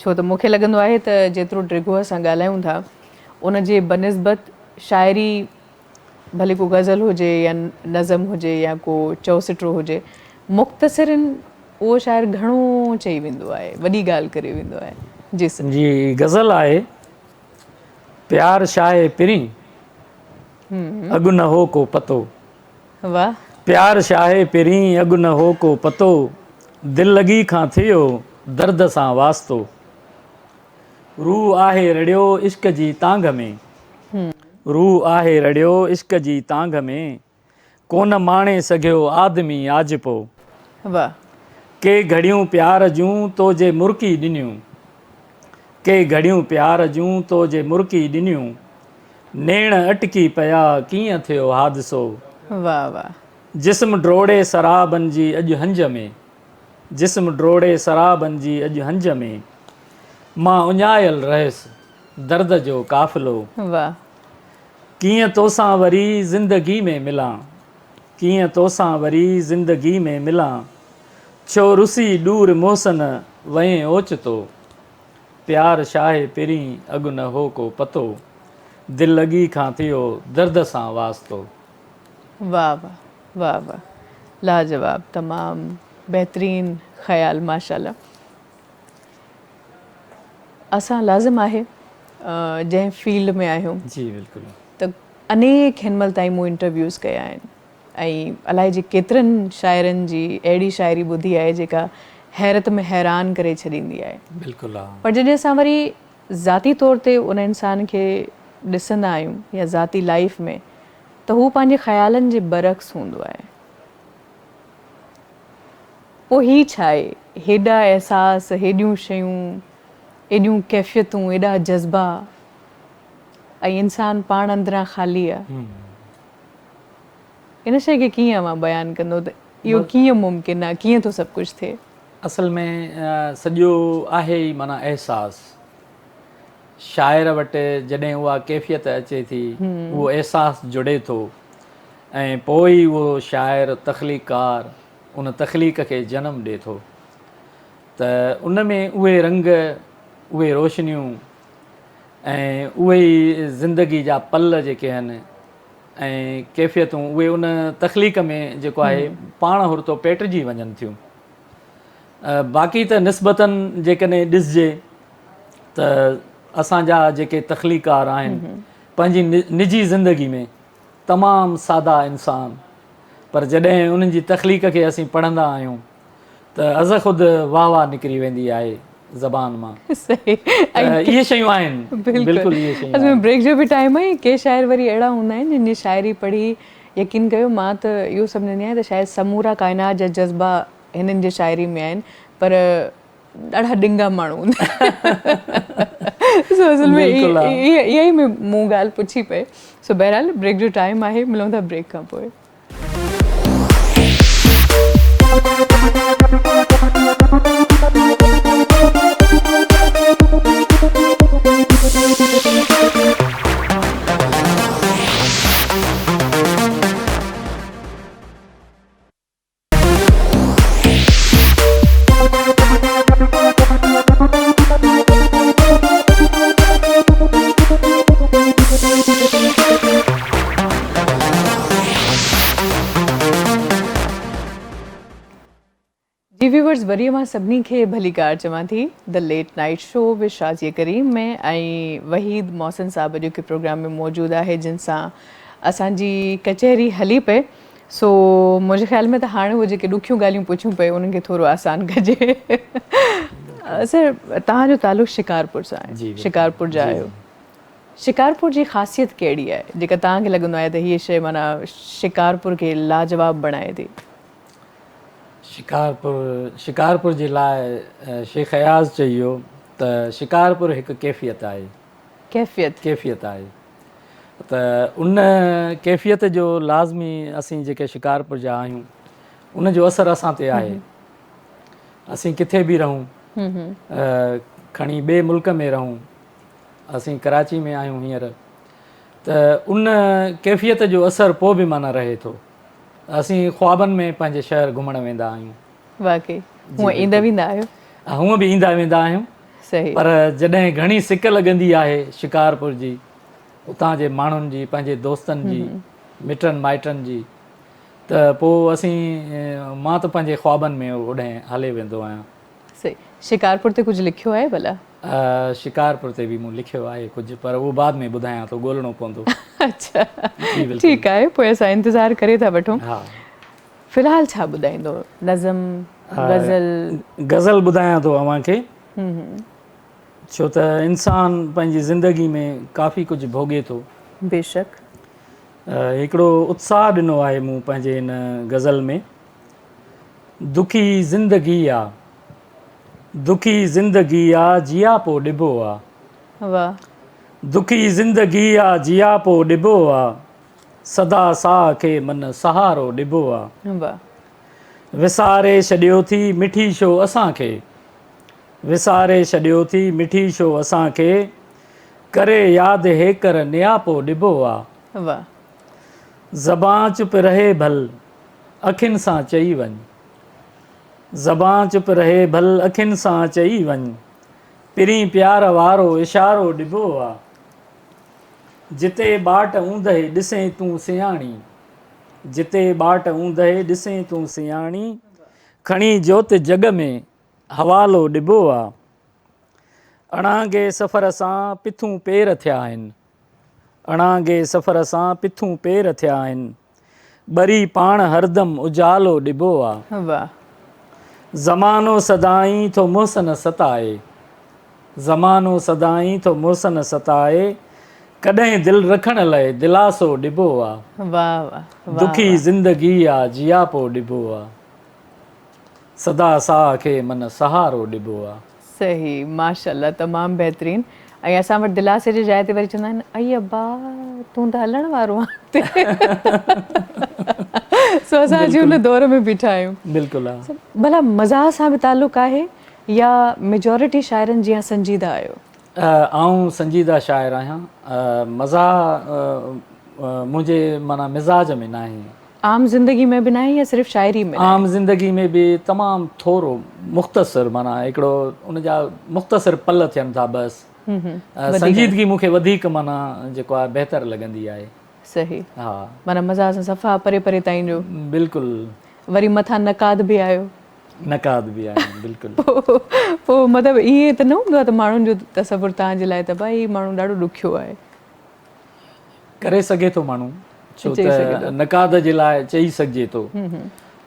ڇو ته مون کي لڳندو آهي ته جيترو ڊگهو اسان ڳالهايون ٿا ان جي بنسبت شاعري ڀلي ڪو غزل هجي يا نظم هجي يا ڪو چئوسٽرو هجي مختصرن اهو شاعر گهڻو چئي ويندو آهي وڏي ڳالهه ڪري ويندو آهي جي سر. جي غزل آهي پيار شاهه پرين اڳ نه هو ڪو پتو. واه. پيار شاهه پرين اڳ نه هو ڪو پتو دل لڳي کان ٿيو درد سان واسطو روح آهي رڙيو عشق جي تانگهه ۾. روح آهي رڙيو عشق جي تانگهه ۾، ڪونه ماڻي سگهيو آدمي آجپو. واه. ڪي گهڙيون پيار جون تو جي مرڪي ڏنيون، ڪي گهڙيون پيار جون تو جي مرڪي ڏنيون، نيڻ اٽڪي پيا ڪيئن ٿيو حادثو. واه واه. جسم ڊوڙي سرابن جي اڄ هنج ۾، جسم ڊوڙي سرابن جي اڄ هنج ۾، مان اڃايل رهيس. درد جو قافلو. واه. ڪيئن توسان وري زندگي ۾ ملان. ڪيئن توسان وري زندگي ۾ ملان. ڇو رسي ڏور محسن وئين اوچتو. پيار شاهه پرين اڳ نه هو ڪو پتو. دل لڳي کان ٿيو درد سان واسطو. واه واه واه واه لاجواب تمام بهترين خيال ماشاءالله. اسان لازم آهي جنهن فيلڊ ۾ آهيون جي بلڪل ته انيڪ هن مهل تائين مون انٽرويوز ڪيا آهن ۽ الائي جي ڪيترن شاعرن جي اهڙي شاعري ٻڌي آهي جيڪا حيرت ۾ حيران ڪري ڇڏيندي آهي بلڪل ها پر جڏهن اسان وري ذاتي طور تي ان انسان کي ڏسندا آهيون يا ذاتي لائيف ۾ ته هو پنهنجي خيالن جي برعڪس هوندو آهي پوء هي ڇا آهي؟ هيڏا احساس، هيڏيون شيون، ايڏيون ڪيفيتون، ايڏا جذبا ۽ انسان پاڻ اندران خالي آ. ان شيء کي ڪيئن اوهان بيان ڪندو ته اهو ڪيئن ممڪن آ، ڪيئن ٿو سڀ ڪجهه ٿئي؟ اصل ۾ سڄو آهي ئي معنيٰ احساس. شاعر وٽ جڏهن اها ڪيفيت اچي ٿي، اهو احساس جڙي ٿو. ۽ پوء ئي اهو شاعر تخليقڪار ان تخليق کي جنم ڏي ٿو ته ان ۾ اهي رنگ، اهي روشنيون ۽ اهي ئي زندگي جا پل جيڪي آهن ۽ ڪيفيتون اهي ان تخليق ۾ جيڪو آهي پاڻ هرتو پيٽجي وڃن ٿيون. باقي ته نسبتاً جيڪڏهن ڏسجي ته اسان جا جيڪي تخليقڪار آهن پنهنجي نجي زندگي ۾ تمام سادا انسان پر جڏهن انهن جي تخليق کي اسين پڙهندا آهيون ته ازخود واهه واهه نڪري ويندي آهي زبان مان. صحيح ته اهي شيون آهن بلڪل اهي شيون آهن. بريڪ جو به ٽائيم آهي ڪي شاعر وري اهڙا هوندا آهن جن جي شاعري پڙهي يقين ڪيو مان ته اهو سمجهندي آهيان ته شايد سمورا ڪائنات جا جذبا هنن جي شاعري ۾ آهن پر ڏاڍا ڏنگا ماڻهو هوندا آهن سو اصل ۾ اها ئي مون ڳالهه پڇي پئي سو بهرحال بريڪ جو ٽائيم آهي ملون ٿا بريڪ کان پوء. جي ويورز وري اوهان سڀني کي ڀليڪار چوان ٿي the late night show with Shazia Karim ۾ ۽ Waheed Mohsin صاحب اڄوڪي پروگرام ۾ موجود آهي جن سان اسان جي ڪچهري هلي پئي سو منهنجي خيال ۾ ته هاڻي اهي جيڪي ڏکيون ڳالهيون پڇيون پئي انهن کي ٿورو آسان ڪجي. سر توهان جو تعلق شڪارپور سان آهي شڪارپور جا آهيو شڪارپور جي خاصيت ڪهڙي آهي جيڪا توهان کي لڳندو آهي ته هيء شيء معنيٰ شڪارپور کي لاجواب بڻائي ٿي؟ شڪارپور شڪارپور جي لاء شيخ اياز چئي ويو ته شڪارپور هڪ ڪيفيت آهي. ڪيفيت. ڪيفيت آهي. ته ان ڪيفيت جو لازمي اسين جيڪي شڪارپور جا آهيون ان جو اثر اسان تي آهي. اسين ڪٿي به رهون کڻي ٻئي ملڪ ۾ رهون اسين ڪراچي ۾ آهيون هينئر ته ان ڪيفيت جو اثر پوء به معنيٰ رهي ٿو. اسين خوابن ۾ پنهنجي شهر گهمڻ ويندا آهيون. واقعي هونء ايندا ويندا آهيو؟ هونء به ايندا ويندا آهيون. صحيح. پر جڏهن گهڻي سڪ لڳندي آهي شڪارپور جي، اتان جي ماڻهن جي، پنهنجي دوستن جي، مٽن مائٽن جي ته پوء اسين مان ته پنهنجي خوابن ۾ اوڏهين هلي ويندو آهيان. صحيح. شڪارپور تي ڪجهه لکيو آهي ڀلا؟ شڪارپور تي به مون لکيو آهي ڪجهه پر اهو بعد ۾ ٻڌايان ٿو ڳولڻو پوندو. اڇا ٺيڪ آهي پوء اسان انتظار ڪري ٿا وٺون. ها. في الحال ڇا ٻڌائيندو نظم غزل؟ غزل ٻڌايان ٿو اوهان کي ڇو ته انسان پنهنجي زندگي ۾ ڪافي ڪجهه ڀوڳي ٿو. بيشڪ. هڪڙو اتساهه ڏنو آهي مون پنهنجي هن غزل ۾ دکي زندگي آ دکي زندگي آ جياپو ڏبو آ. واھ. دکي زندگي آ جياپو ڏبو آ. سدا ساهه کي من سهارو ڏبو آ. وساري ڇڏيو ٿي مٺي شو اسان کي. وساري ڇڏيو ٿي مٺي شو اسان کي. ڪري ياد هيڪر نياپو ڏبو آ. زبان چپ رهي ڀل اکين سان چئي وڃ. زبان چپ رهي ڀل اکين سان چئي وڃ. پرين پيار وارو اشارو ڏبو آ. جتي ٻاٽ اوندهه ڏسين تون سياڻي. جتي ٻاٽ اوندهه ڏسين تون سياڻي. کڻي جوت جڳ ۾ حوالو ڏبو آ. اڻانگي سفر سان پٿون پير ٿيا آهن. اڻانگي سفر سان پٿون پير ٿيا آهن. ٻري پاڻ هردم اجالو ڏبو آ. واھ. زمانو سدائين ٿو محسن ستائي. زمانو سدائين ٿو محسن ستائي. ڪڏهن دل رکڻ لئه دلاسو ڏبو آ. واھ واھ واھ دکي واھ. زندگي آ جياپو ڏبو آ. سدا ساهه کي من سهارو ڏبو آ. صحيح ماشاءالله تمام بهترين ۽ اسان وٽ دلاسي جي جاء تي وري چوندا آهن ائي ابا تون ته هلڻ وارو آن سو اسان اڄ ان دور ۾ بيٺا آهيون. بلڪل ها. ڀلا مزاح سان به تعلق آهي يا ميجارٽي شاعرن جيان سنجيده آهيو؟ آئون سنجيده شاعر آهيان مزاح منهنجي معنيٰ مزاج ۾ ناهي. عام زندگي ۾ به ناهي يا صرف شاعري ۾ ناهي؟ عام زندگي ۾ به تمام ٿورو مختصر معنيٰ هڪڙو ان جا مختصر پل ٿين ٿا بس. سنجيدگي مون کي وڌيڪ معنيٰ جيڪو آهي بهتر لڳندي آهي. صحيح. ها. معنيٰ مزاح سان صفا پري پري تائين جو. بلڪل. وري مٿان نقاد به آهيو. نقاد به آهيان بلڪل. پوء مطلب ائين ته نه هوندو آهي ته ماڻهن جو تصور توهان جي لاء ته ڀائي هي ماڻهو ڏاڍو ڏکيو آهي. ڪري سگهي ٿو ماڻهو ڇو ته نقاد جي لاء چئي سگهجي ٿو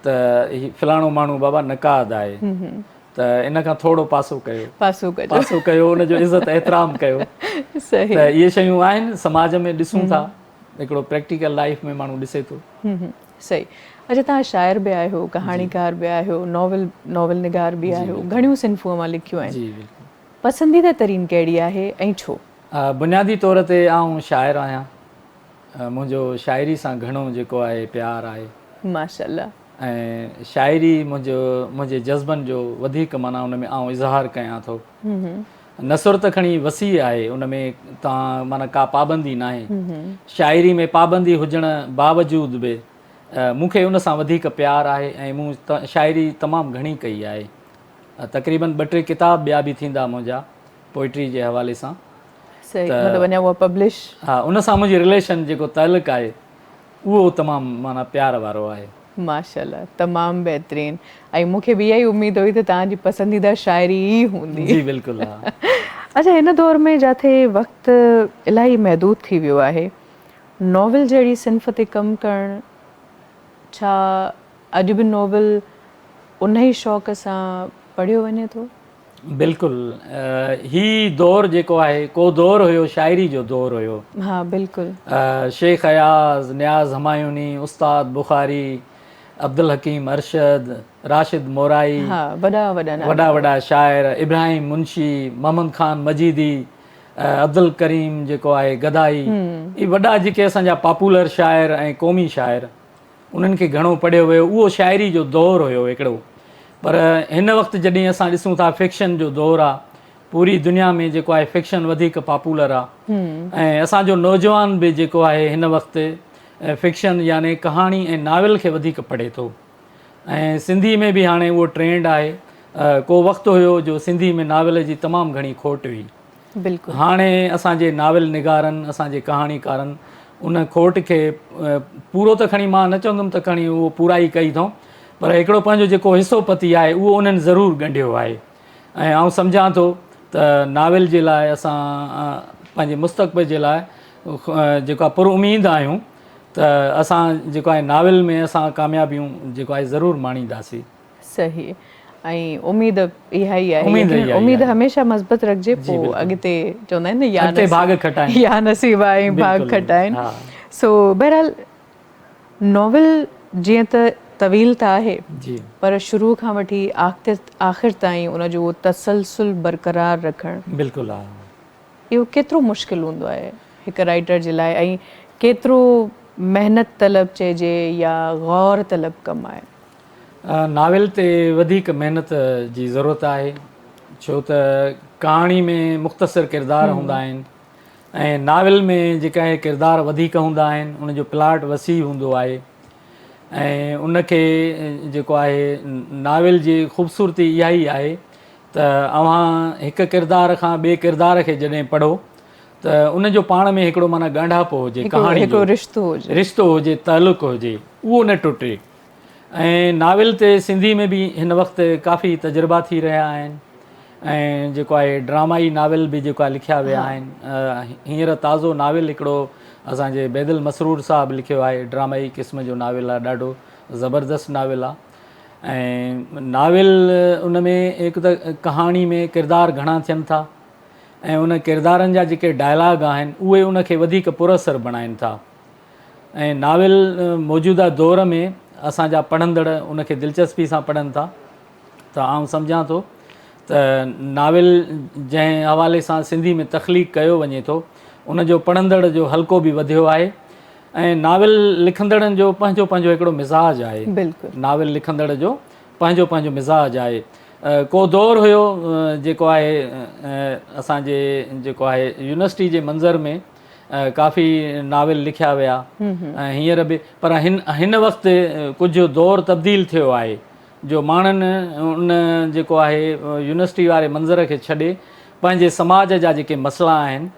ته هي فلاڻو ماڻهو بابا نقاد آهي ته ان کان ٿورو پاسو ڪيو پاسو ڪجو پاسو ڪيو ان جو عزت احترام ڪيو صحيح ته اهي شيون آهن سماج ۾ ڏسون ٿا هڪڙو پريڪٽيڪل لائيف ۾ ماڻهو ڏسي ٿو. صحيح اڇا توهان شاعر به آهيو ڪهاڻيڪار به آهيو ناول ناول نگار به آهيو گهڻيون صنفون اوهان لکيون آهن جي بلڪل. پسنديده ترين ڪهڙي آهي ۽ ڇو؟ بنيادي طور تي آئون شاعر آهيان منهنجو شاعري سان گهڻو جيڪو آهي پيار آهي. ماشاء الله. ۽ شاعري منهنجو منهنجي جذبن جو وڌيڪ معنيٰ ان ۾ آئون اظهار ڪيان ٿو. نثر ته کڻي وسيع آهي ان ۾ تان معنيٰ ڪا پابندي ناهي. شاعري ۾ پابندي هجڻ باوجود به مون کي ان سان وڌيڪ پيار آهي ۽ مون شاعري تمام گهڻي ڪئي آهي. تقريبن ٻه ٽي ڪتاب ٻيا به ٿيندا منهنجا پوئٽري جي حوالي سان. صحيح مطلب اڃا اها پبلش. ها ان سان منهنجي رليشن جيڪو تعلق آهي اهو تمام معنيٰ پيار وارو آهي. ماشاءالله تمام بهترين ۽ مون کي به اها ئي اميد هئي ته توهان جي پسنديده شاعري ئي هوندي. جي بلڪل ها. اڇا هن دور ۾ جاٿي وقت الاهي محدود ٿي ويو آهي ناول جهڙي صنف تي ڪم ڪرڻ ڇا اڄ به ناول انهي شوق سان پڙهيو وڃي ٿو؟ بلڪل هي دور جيڪو آهي ڪو دور هيو شاعري جو دور هيو. ها بلڪل. شيخ اياز، نياز همايوني، استاد بخاري، عبدالحڪيم ارشد، راشد مورائي، ها وڏا وڏا نالا. وڏا وڏا شاعر، ابراهيم منشي، محمد خان مجيدي، عبدالڪريم جيڪو آهي گدائي، اهي وڏا جيڪي اسان جا پاپولر شاعر ۽ قومي شاعر انهن کي گهڻو پڙهيو ويو اهو شاعري جو دور هيو هڪڙو پر هن وقت جڏهن اسان ڏسون ٿا فڪشن جو دور آ پوري دنيا ۾ جيڪو آهي فڪشن وڌيڪ پاپولر آ ۽ اسان جو نوجوان به جيڪو آهي هن وقت فڪشن يعني ڪهاڻي ۽ ناول کي وڌيڪ پڙهي ٿو ۽ سنڌي ۾ به هاڻي اهو ٽرينڊ آهي ڪو وقت هيو جو سنڌي ۾ ناول جي تمام گهڻي کوٽ هئي بلڪل. هاڻي اسان جي ناول نگارن، اسان جي ڪهاڻيڪارن ان کوٽ کي پورو ته کڻي مان نه چوندم ته کڻي اهو پورائي ڪئي اٿئون پر هڪڙو پنهنجو جيڪو حصو پتي آهي اهو انهن ضرور ڳنڍيو آهي ۽ آئون سمجهان ٿو ته ناول جي لاء اسان پنهنجي مستقبل جي لاء جيڪو آهي پر اميد آهيون ته اسان جيڪو آهي ناول ۾ اسان ڪاميابيون جيڪو آهي ضرور ماڻينداسين. صحيح ۽ اميد اها ئي آهي يقينن اميد هميشه مثبت رکجي پوء اڳتي چوندا آهن نه يا اڳتي ڀاڳ کٽائن يا نصيب آهي ڀاڳ کٽائن سو بهرحال ناول جيئن ته طويل ته آهي پر شروع کان وٺي آخر تائين ان جو تسلسل برقرار رکڻ بلڪل ها اهو ڪيترو مشڪل هوندو آهي هڪ رائيٽر جي لاء ۽ ڪيترو محنت طلب چئجي يا غور طلب ڪم آهي. ناول تي وڌيڪ محنت جي ضرورت آهي ڇو ته ڪهاڻي ۾ مختصر ڪردار هوندا آهن ۽ ناول ۾ جيڪا آهي ڪردار وڌيڪ هوندا آهن ان جو پلاٽ وسيع هوندو آهي ۽ ان کي جيڪو آهي ناول جي خوبصورتي اها ئي آهي ته اوهان هڪ ڪردار کان ٻئي ڪردار کي جڏهن پڙهو ته ان جو پاڻ ۾ هڪڙو معنيٰ ڳانڍاپو هجي ڪهاڻي جو رشتو هجي رشتو هجي تعلق هجي اهو نه ٽٽي ۽ ناول تي سنڌي ۾ به هن وقت ڪافي تجربا ٿي رهيا آهن ۽ جيڪو آهي ڊرامائي ناول به جيڪو آهي لکيا ويا آهن هينئر تازو ناول هڪڙو اسان جي بيدل مسرور صاحب لکيو آهي ڊرامائي قسم جو ناول آهي ڏاڍو زبردست ناول آهي ۽ ناول ان ۾ هڪ ته ڪهاڻي ۾ ڪردار گهڻا ٿين ٿا ۽ ان ڪردارن جا جيڪي ڊائلاگ آهن اهي ان کي وڌيڪ پر اثر بڻائن ٿا ۽ ناول موجوده دور ۾ اسان جا پڙهندڙ ان کي دلچسپي سان پڙهن ٿا ته آئون سمجهان ٿو ته ناول جنهن حوالي سان سنڌي ۾ تخليق ڪيو وڃي ٿو ان جو پڙهندڙ جو حلقو به وڌيو آهي ۽ ناول لکندڙن جو پنهنجو پنهنجو هڪڙو مزاج آهي بلڪل ناول لکندڙ جو پنهنجو پنهنجو مزاج آهي ڪو دور هيو جيڪو آهي اسان جي جيڪو آهي يونيورسٽي جي منظر ۾ ڪافي ناول لکيا ويا ۽ هينئر به پر هن هن وقت ڪجهه دور تبديل ٿيو آهي جو ماڻهن ان جيڪو آهي يونيورسٽي واري منظر کي ڇڏي پنهنجي سماج جا جيڪي مسئلا آهن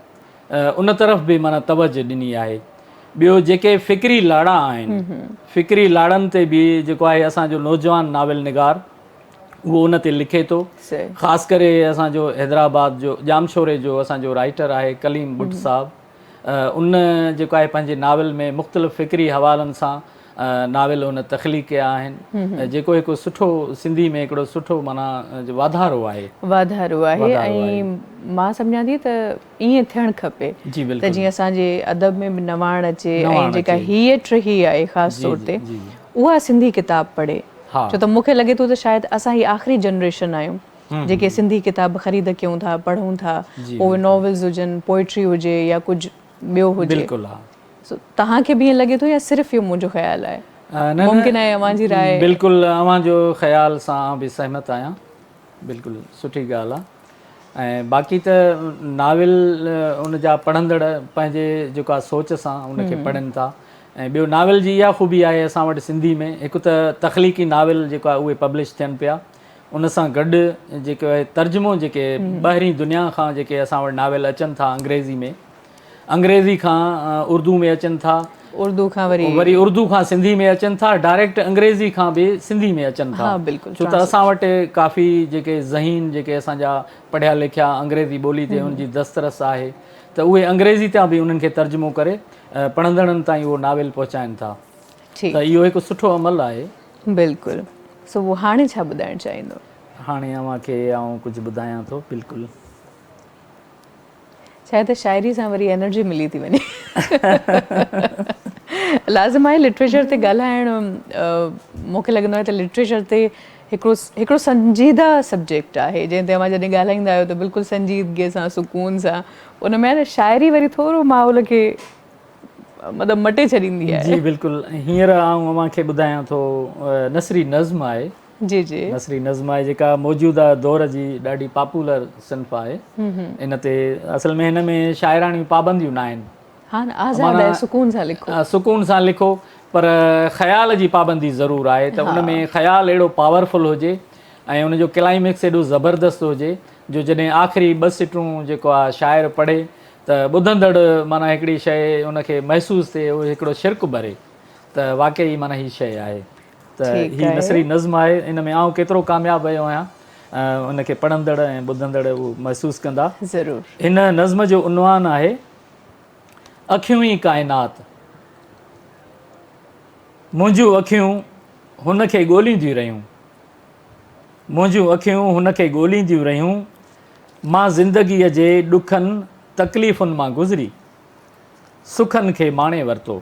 ان طرف به معنيٰ توجه ڏني آهي. ٻيو جيڪي فڪري لاڙا آهن فڪري لاڙن تي به جيڪو آهي اسان جو نوجوان ناول نگار اهو ان تي لکي ٿو. خاص ڪري اسان جو حيدرآباد جو ڄامشوري جو اسان جو رائيٽر آهي ڪليم ٻٽ صاحب ان جيڪو آهي پنهنجي ناول ۾ مختلف فڪري حوالن سان ناول ان تخليق ڪيا آهن جيڪو هڪ سٺو سنڌي ۾ هڪڙو سٺو معنيٰ واڌارو آهي. واڌارو آهي ۽ مان سمجهان ٿي ته ائين ٿيڻ کپي ته جيئن اسان جي ادب ۾ به نواڻ اچي ۽ جيڪا هيء ٽهي آهي خاص طور تي اها سنڌي ڪتاب پڙهي ڇو ته مون کي لڳي ٿو ته شايد اسان هي آخري جنريشن آهيون جيڪي سنڌي ڪتاب خريد ڪيون ٿا پڙهون ٿا پوء اهي ناولز هجن پوئٽري هجي يا ڪجهه ٻيو هجي سو توهان کي به ائين لڳي ٿو يا صرف اهو منهنجو خيال آهي؟ ممڪن آهي اوهان جي راء. بلڪل اوهان جو خيال سان آئون به سهمت آهيان بلڪل سٺي ڳالهه آهي ۽ باقي ته ناول ان جا پڙهندڙ پنهنجي جيڪا سوچ سان ان کي پڙهن ٿا ۽ ٻيو ناول جي اها خوبي آهي اسان وٽ سنڌي ۾ هڪ ته تخليقي ناول جيڪو آهي اهي پبلش ٿين پيا ان سان گڏ جيڪو آهي ترجمو جيڪي ٻاهرين دنيا کان جيڪي اسان وٽ ناول اچن ٿا انگريزي ۾ انگريزي کان اردو ۾ اچن ٿا. اردو کان وري. وري اردو کان سنڌي ۾ اچن ٿا ڊائريڪٽ انگريزي کان به سنڌي ۾ اچن ٿا. ها بلڪل ڇو ته اسان وٽ ڪافي جيڪي ذهين جيڪي اسان جا پڙهيا لکيا انگريزي ٻولي تي ان جي دسترس آهي ته اهي انگريزي تان به انهن کي ترجمو ڪري پڙهندڙن تائين اهو ناول پهچائن ٿا ته اهو هڪ سٺو عمل آهي. بلڪل سو هاڻي ڇا ٻڌائڻ چاهيندو؟ هاڻي اوهان کي آئون ڪجهه ٻڌايان ٿو بلڪل. شايد ته شاعري سان وري انرجي ملي ٿي وڃي. لازم آهي لٽريچر تي ڳالهائڻ مون کي لڳندو آهي ته لٽريچر تي هڪڙو هڪڙو سنجيده سبجيڪٽ آهي جنهن تي اوهان جڏهن ڳالهائيندا آهيو ته بلڪل سنجيدگي سان سڪون سان ان ۾ آهي نه شاعري وري ٿورو ماحول کي مطلب مٽي ڇڏيندي آهي. جي بلڪل هينئر آئون اوهان کي ٻڌايان ٿو نثري نظم آهي. جي جي. نثري نظم آهي جيڪا موجوده دور جي ڏاڍي پاپولر صنف آهي. ان تي اصل ۾ هن ۾ شاعراڻيون پابنديون ناهن. ها نه آزاد آهي سڪون سان لکو. سڪون سان لکو پر خيال جي پابندي ضرور آهي ته ان ۾ خيال اهڙو پاورفل هجي ۽ ان جو ڪلائميڪس ايڏو زبردست هجي جو جڏهن آخري ٻه سٽون جيڪو آهي شاعر پڙهي ته ٻڌندڙ معنيٰ هڪڙي شيء ان کي محسوس ٿئي اهو هڪڙو ڇرڪ ڀري ته واقعي معنيٰ هي شيء آهي. ته هي نثري نظم آهي ان ۾ آئون ڪيترو ڪامياب ويو آهيان ان کي پڙهندڙ ۽ ٻڌندڙ اهو محسوس ڪندا. ضرور. هن نظم جو عنوان آهي اکيون ئي ڪائنات. منهنجون اکيون هن کي ڳولينديون رهيون. منهنجون اکيون هن کي ڳولينديون رهيون. مان زندگيء جي ڏکن تڪليفن مان گذري سکن کي ماڻي ورتو.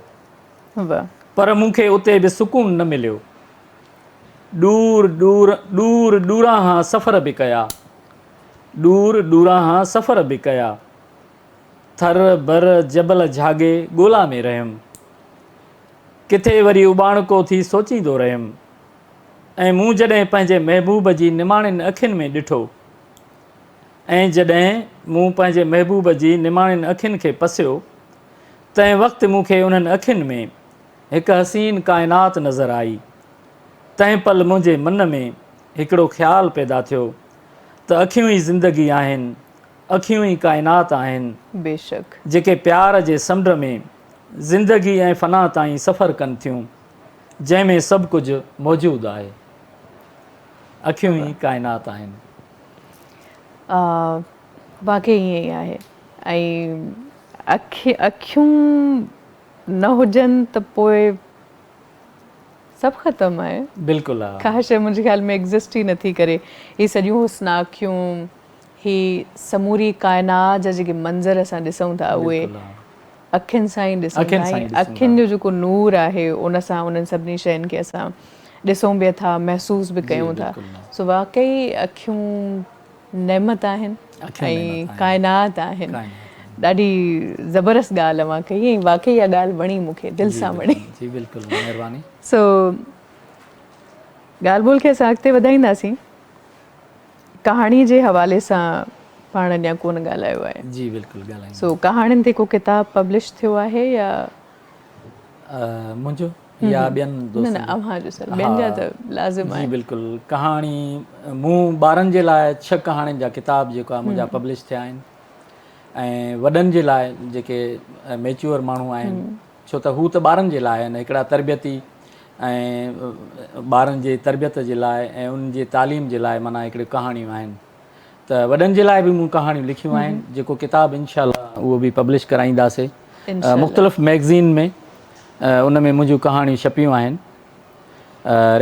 پر مون کي اتي به سڪون نه مليو. ڏور ڏور ڏور ڏورانهان سفر به ڪيا. ڏور ڏورانهان سفر به ڪيا. ٿر بر جبل جهاڳي ڳولا ۾ رهيم. ڪٿي وري اٻاڻڪو ٿي سوچيندو رهيم. ۽ مون جڏهن پنهنجي محبوب جي نماڻين اکين ۾ ڏٺو. ۽ جڏهن مون پنهنجي محبوب جي نماڻين اکين کي پسيو. تنهن وقت مون کي انهن اکين ۾ هڪ حسين ڪائنات نظر آئي. تنهن پل منهنجي من ۾ هڪڙو خيال پيدا ٿيو ته اکيون ئي زندگي آهن، اکيون ئي ڪائنات آهن، بيشڪ. جيڪي پيار جي سمنڊ ۾ زندگي ۽ فنا تائين سفر ڪن ٿيون، جنهن ۾ سڀ ڪجهه موجود آهي. اکيون ئي ڪائنات آهن. واقعي ائين ئي آهي ۽ اکيون نه هجن ته پوء سڀ ختم آهي. بلڪل ها. ڪا شيء منهنجي خيال ۾ ايگزسٽ ئي نٿي ڪري. هي سڄيون حسناڪيون، هي سموري ڪائنات جا جيڪي منظر اسان ڏسون ٿا اهي اکين سان ئي ڏسون ٿا ۽ اکين جو جيڪو نور آهي ان سان انهن سڀني شين کي اسان ڏسون به ٿا محسوس به ڪيون ٿا. سو واقعي اکيون نعمت آهن ۽ ڪائنات آهن. ڏاڍي زبردست ڳالهه اوهان ڪئي ۽ واقعي اها ڳالهه وڻي مون کي دل سان وڻي. جي بلڪل مهرباني. سو ڳالهه ٻولهه کي اسان اڳتي وڌائينداسين. ڪهاڻي جي حوالي سان پاڻ اڃا ڪونه ڳالهايو آهي. جي بلڪل ڳالهائينداسين. سو ڪهاڻين تي ڪو ڪتاب پبلش ٿيو آهي يا؟ منهنجو يا ٻين دوستن جو؟ نه نه اوهان جو سر، ٻين جا ته لازم آهي. جي بلڪل ڪهاڻي مون ٻارن جي لاء ڇهه ڪهاڻين جا ڪتاب جيڪو آهي منهنجا پبلش ٿيا آهن ۽ وڏن جي لاء جيڪي ميچوئر ماڻهو آهن ڇو ته هو ته ٻارن جي لاء آهن هڪڙا تربيتي ۽ ٻارن جي تربيت جي لاء ۽ انهن جي تعليم جي لاء معنيٰ هڪڙيون ڪهاڻيون آهن ته وڏن جي لاء به مون ڪهاڻيون لکيون آهن جيڪو ڪتاب انشاء الله اهو به پبلش ڪرائينداسي مختلف ميگزين ۾ ان ۾ منهنجون ڪهاڻيون ڇپيون آهن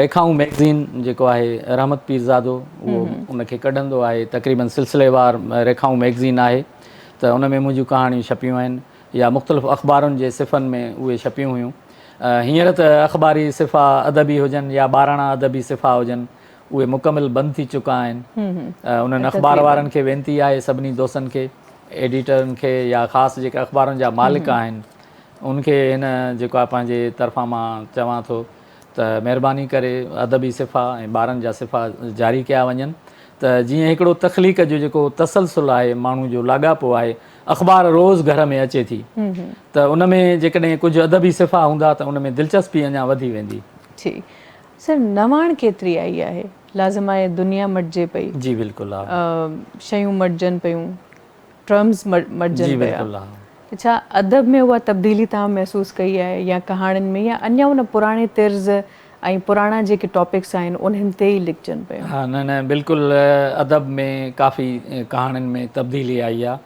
ريکائون ميگزين جيڪو آهي رحمت پيرزادو اهو ان کي ڪڍندو آهي تقريبن سلسليوار ريکائون ميگزين آهي ته ان ۾ منهنجون ڪهاڻيون ڇپيون آهن يا مختلف اخبارن جي صفحن ۾ اهي ڇپيون هيون هينئر ته اخباري صفحا ادبي هجن يا ٻاراڻا ادبي صفحا هجن اهي مڪمل بند ٿي چڪا آهن انهن اخبار وارن کي وينتي آهي سڀني دوستن کي ايڊيٽرن کي يا خاص جيڪي اخبارن جا مالڪ آهن ان کي هن جيڪو آهي پنهنجي طرفان مان چوان ٿو ته مهرباني ڪري ادبي صفحا ۽ ٻارن جا صفحا جاري ڪيا وڃن ته جيئن هڪڙو تخليق جو جيڪو تسلسل آهي ماڻهو جو لاڳاپو آهي اخبار روز گهر ۾ اچي ٿي ته ان ۾ جيڪڏهن ڪجهه ادبي صفحا هوندا ته ان ۾ دلچسپي اڃا وڌي ويندي. ٺيڪ سر نواڻ ڪيتري آئي آهي؟ لازم آهي دنيا مٽجي پئي. جي بلڪل ها. شيون مٽجن پيون ٽرمز مٽجن جي بلڪل ها. ته ڇا ادب ۾ اها تبديلي توهان محسوس ڪئي آهي يا ڪهاڻين ۾ يا اڃا ان پراڻي طرز ۽ پراڻا جيڪي ٽاپڪس آهن انهن تي ئي لکجن پيون؟ ها نه نه بلڪل ادب ۾ ڪافي ڪهاڻين ۾ تبديلي آئي آهي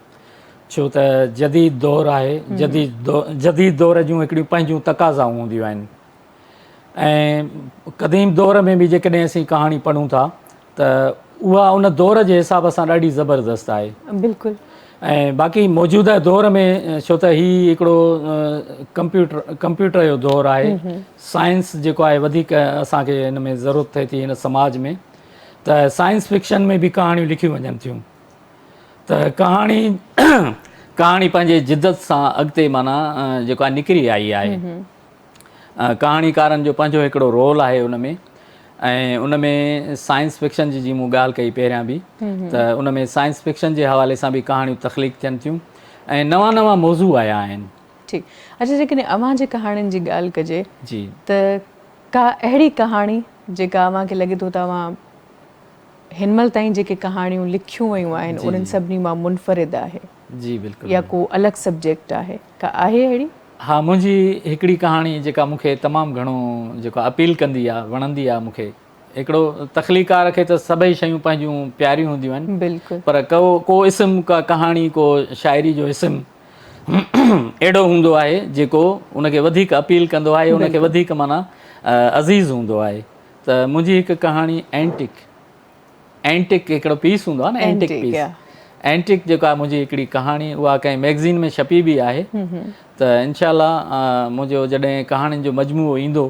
ڇو ته جديد دور آهي جديد جديد دور جون هڪڙيون پنهنجون تقاضائون هونديون آهن ۽ قديم دور ۾ به جيڪڏهن اسين ڪهاڻي پڙهون ٿا ته اها ان دور جي حساب سان ڏاڍي زبردست آهي. بلڪل. ۽ باقي موجوده دور ۾ ڇو ته هي هڪڙو ڪمپيوٽر ڪمپيوٽر جو دور آهي سائنس جيڪو آهي وڌيڪ اسان کي هن ۾ ضرورت ٿئي ٿي هن سماج ۾ ته سائنس فڪشن ۾ به ڪهاڻيون لکيون وڃن ٿيون ته ڪهاڻي ڪهاڻي پنهنجي جدت سان اڳتي معنيٰ جيڪو آهي نڪري آئي آهي. ڪهاڻيڪارن جو پنهنجو هڪڙو رول آهي ان ۾ ۽ ان ۾ سائنس فڪشن جي جي مون ڳالهه ڪئي پهريان به ته ان ۾ سائنس فڪشن جي حوالي سان به ڪهاڻيون تخليق ٿين ٿيون ۽ نوان نوان موضوع آيا آهن. ٺيڪ اڇا جيڪڏهن اوهان جي ڪهاڻين جي ڳالهه ڪجي جي ته ڪا اهڙي ڪهاڻي جيڪا اوهان کي لڳي ٿو ته اوهان هن مهل تائين جيڪي ڪهاڻيون لکيون ويون آهن انهن سڀني مان منفرد آهي. جي بلڪل يا ڪو الڳ سبجيڪٽ آهي ڪا آهي اهڙي؟ ها منهنجي هڪڙي ڪهاڻي جيڪا مون کي تمام گهڻو جيڪو اپيل ڪندي آ وڻندي آ مون کي هڪڙو تخليقار کي ته سڀئي شيون پنهنجون پياريون هونديون آهن بلڪل پر ڪو ڪو اسم ڪا ڪهاڻي ڪو شاعري جو اسم اهڙو هوندو آهي جيڪو ان کي وڌيڪ اپيل ڪندو آهي ان کي وڌيڪ معنيٰ عزيز هوندو آهي ته منهنجي هڪ ڪهاڻي اينٽڪ اينٽڪ هڪڙو پيس هوندو آهي نه اينٽڪ پيس اينٽڪ جيڪو آهي منهنجي هڪڙي ڪهاڻي اها ڪنهن ميگزين ۾ ڇپي به آهي ته انشاء الله منهنجو جڏهن ڪهاڻين جو مجموعو ايندو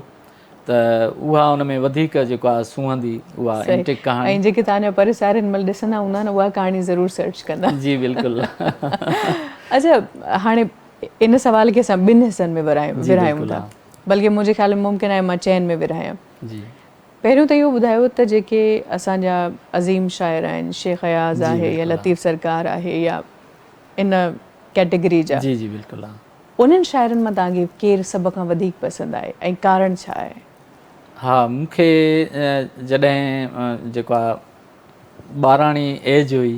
ته اها ان ۾ وڌيڪ جيڪو آهي سونهندي اها اينٽڪ ڪهاڻي ۽ جيڪي توهان جا پرسار هن مهل ڏسندا هوندا نه اها ڪهاڻي ضرور سرچ ڪندا. جي بلڪل. اڇا هاڻي ان سوال کي اسان ٻن حصن ۾ ورهايون ٿا بلڪه منهنجي خيال ۾ ممڪن آهي مان چئن ۾ ورهايان. جي. پهريون ته اهو ٻڌايو ته جيڪي اسان جا عظيم شاعر آهن شيخ اياز آهي يا لطيف سرڪار آهي يا ان ڪيٽيگري جا جي جي بلڪل ها انهن شاعرن مان توهان کي ڪير سڀ کان وڌيڪ پسند آهي ۽ ڪارڻ ڇا آهي؟ ها مون کي جڏهن جيڪو آ ٻاراڻي ايج هئي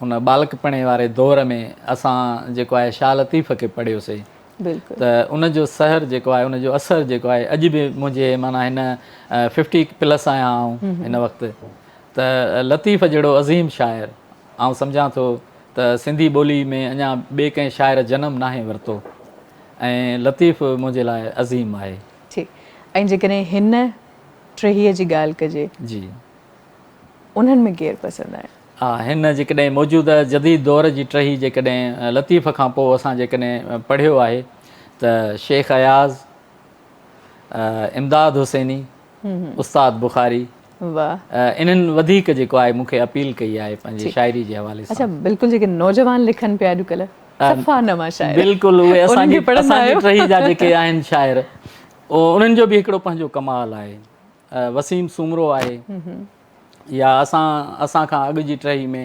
ان ٻالڪپڻي واري دور ۾ اسان جيڪو آهي شاهه لطيف کي پڙهيوسي ته ان جو سحر جيڪو آهي ان جو اثر جيڪو آهي اڄ به منهنجي معنيٰ هن ففٽي پلس آهيان آئون هن وقت ته لطيف جهڙو عظيم شاعر آئون سمجهان ٿو ته سنڌي ٻولي ۾ اڃا ٻئي ڪنهن شاعر جنم ناهي ورتو ۽ لطيف منهنجي لاء عظيم آهي. ٺيڪ ۽ جيڪڏهن هن ٽهيء جي ڳالهه ڪجي. جي. انهن ۾ ڪير پسند آهي؟ ها هن جيڪڏهن موجوده جديد دور جي ٽهي جيڪڏهن لطيف کان پوء اسان جيڪڏهن پڙهيو آهي ته شيخ اياز، امداد حسيني، استاد بخاري انهن وڌيڪ جيڪو آهي مون کي اپيل ڪئي آهي پنهنجي شاعري جي حوالي سان. اڇا بلڪل جيڪي نوجوان لکن پيا اڄڪلهه صفا نوان شاعر بلڪل اهي اسان جي ٽهي جا جيڪي آهن شاعر انهن جو به هڪڙو پنهنجو ڪمال آهي. وسيم سومرو آهي يا اسان اسان کان اڳ جي ٽهي ۾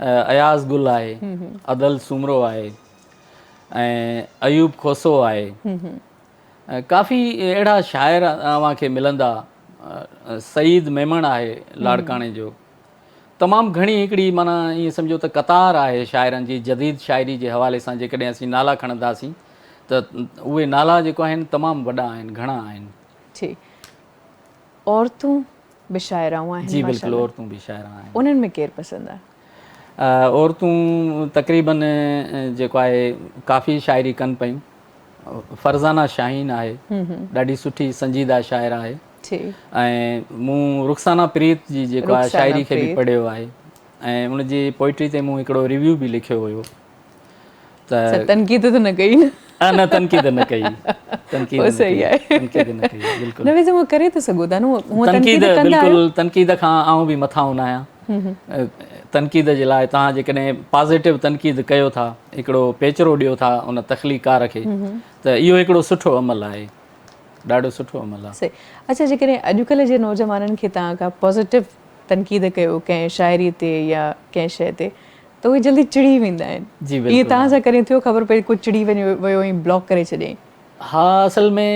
اياز گل آهي، ادل سومرو آهي ۽ ايوب کوسو آهي. ڪافي اهڙا شاعر اوهان کي ملندا. سعيد ميمڻ آهي لاڙڪاڻي جو. تمام گهڻي هڪڙي معنيٰ ائين سمجهو ته قطار آهي شاعرن جي جديد شاعري جي حوالي سان جيڪڏهن اسين نالا کڻنداسين ته اهي نالا جيڪو آهن تمام وڏا آهن گهڻا آهن. ٺيڪ عورتون به شاعرائون آهن جي بلڪل عورتون به شاعره آهن. انهن ۾ ڪير پسند آهي؟ عورتون تقريبن جيڪو آهي ڪافي شاعري ڪن پيون. فرزانه شاهين آهي ڏاڍي سٺي سنجيده شاعره آهي ۽ مون رخسانه پريت جي جيڪو آهي شاعري کي به پڙهيو آهي ۽ ان جي پوئٽري تي مون هڪڙو ريويو به لکيو هيو ته تنقيد ته نه ڪئي نه نه تنقيد نه ڪئي تنقيد نه صحيح آهي تنقيد نه ڪئي بلڪل نه ويسي مون ڪري ته سگهو ٿا نه هو تنقيد ڪندا بلڪل تنقيد کان آئون به مٿاهون نه آهيان تنقيد جي لاء توهان جيڪڏهن پازيٽو تنقيد ڪيو ٿا هڪڙو پيچرو ڏيو ٿا ان تخليقڪار کي ته اهو هڪڙو سٺو عمل آهي ڏاڍو سٺو عمل آهي. صحيح اڇا جيڪڏهن اڄڪلهه جي نوجوانن کي توهان ڪا پازيٽو تنقيد ڪيو ڪنهن شاعري تي يا ڪنهن شيء تي ته اهي جلدي چڙي ويندا آهن جي بلڪل ائين توهان سان ڪڏهن ٿيو خبر پئي ڪو چڙي وڃي ويو ۽ بلاڪ ڪري ڇڏيائين. ها اصل ۾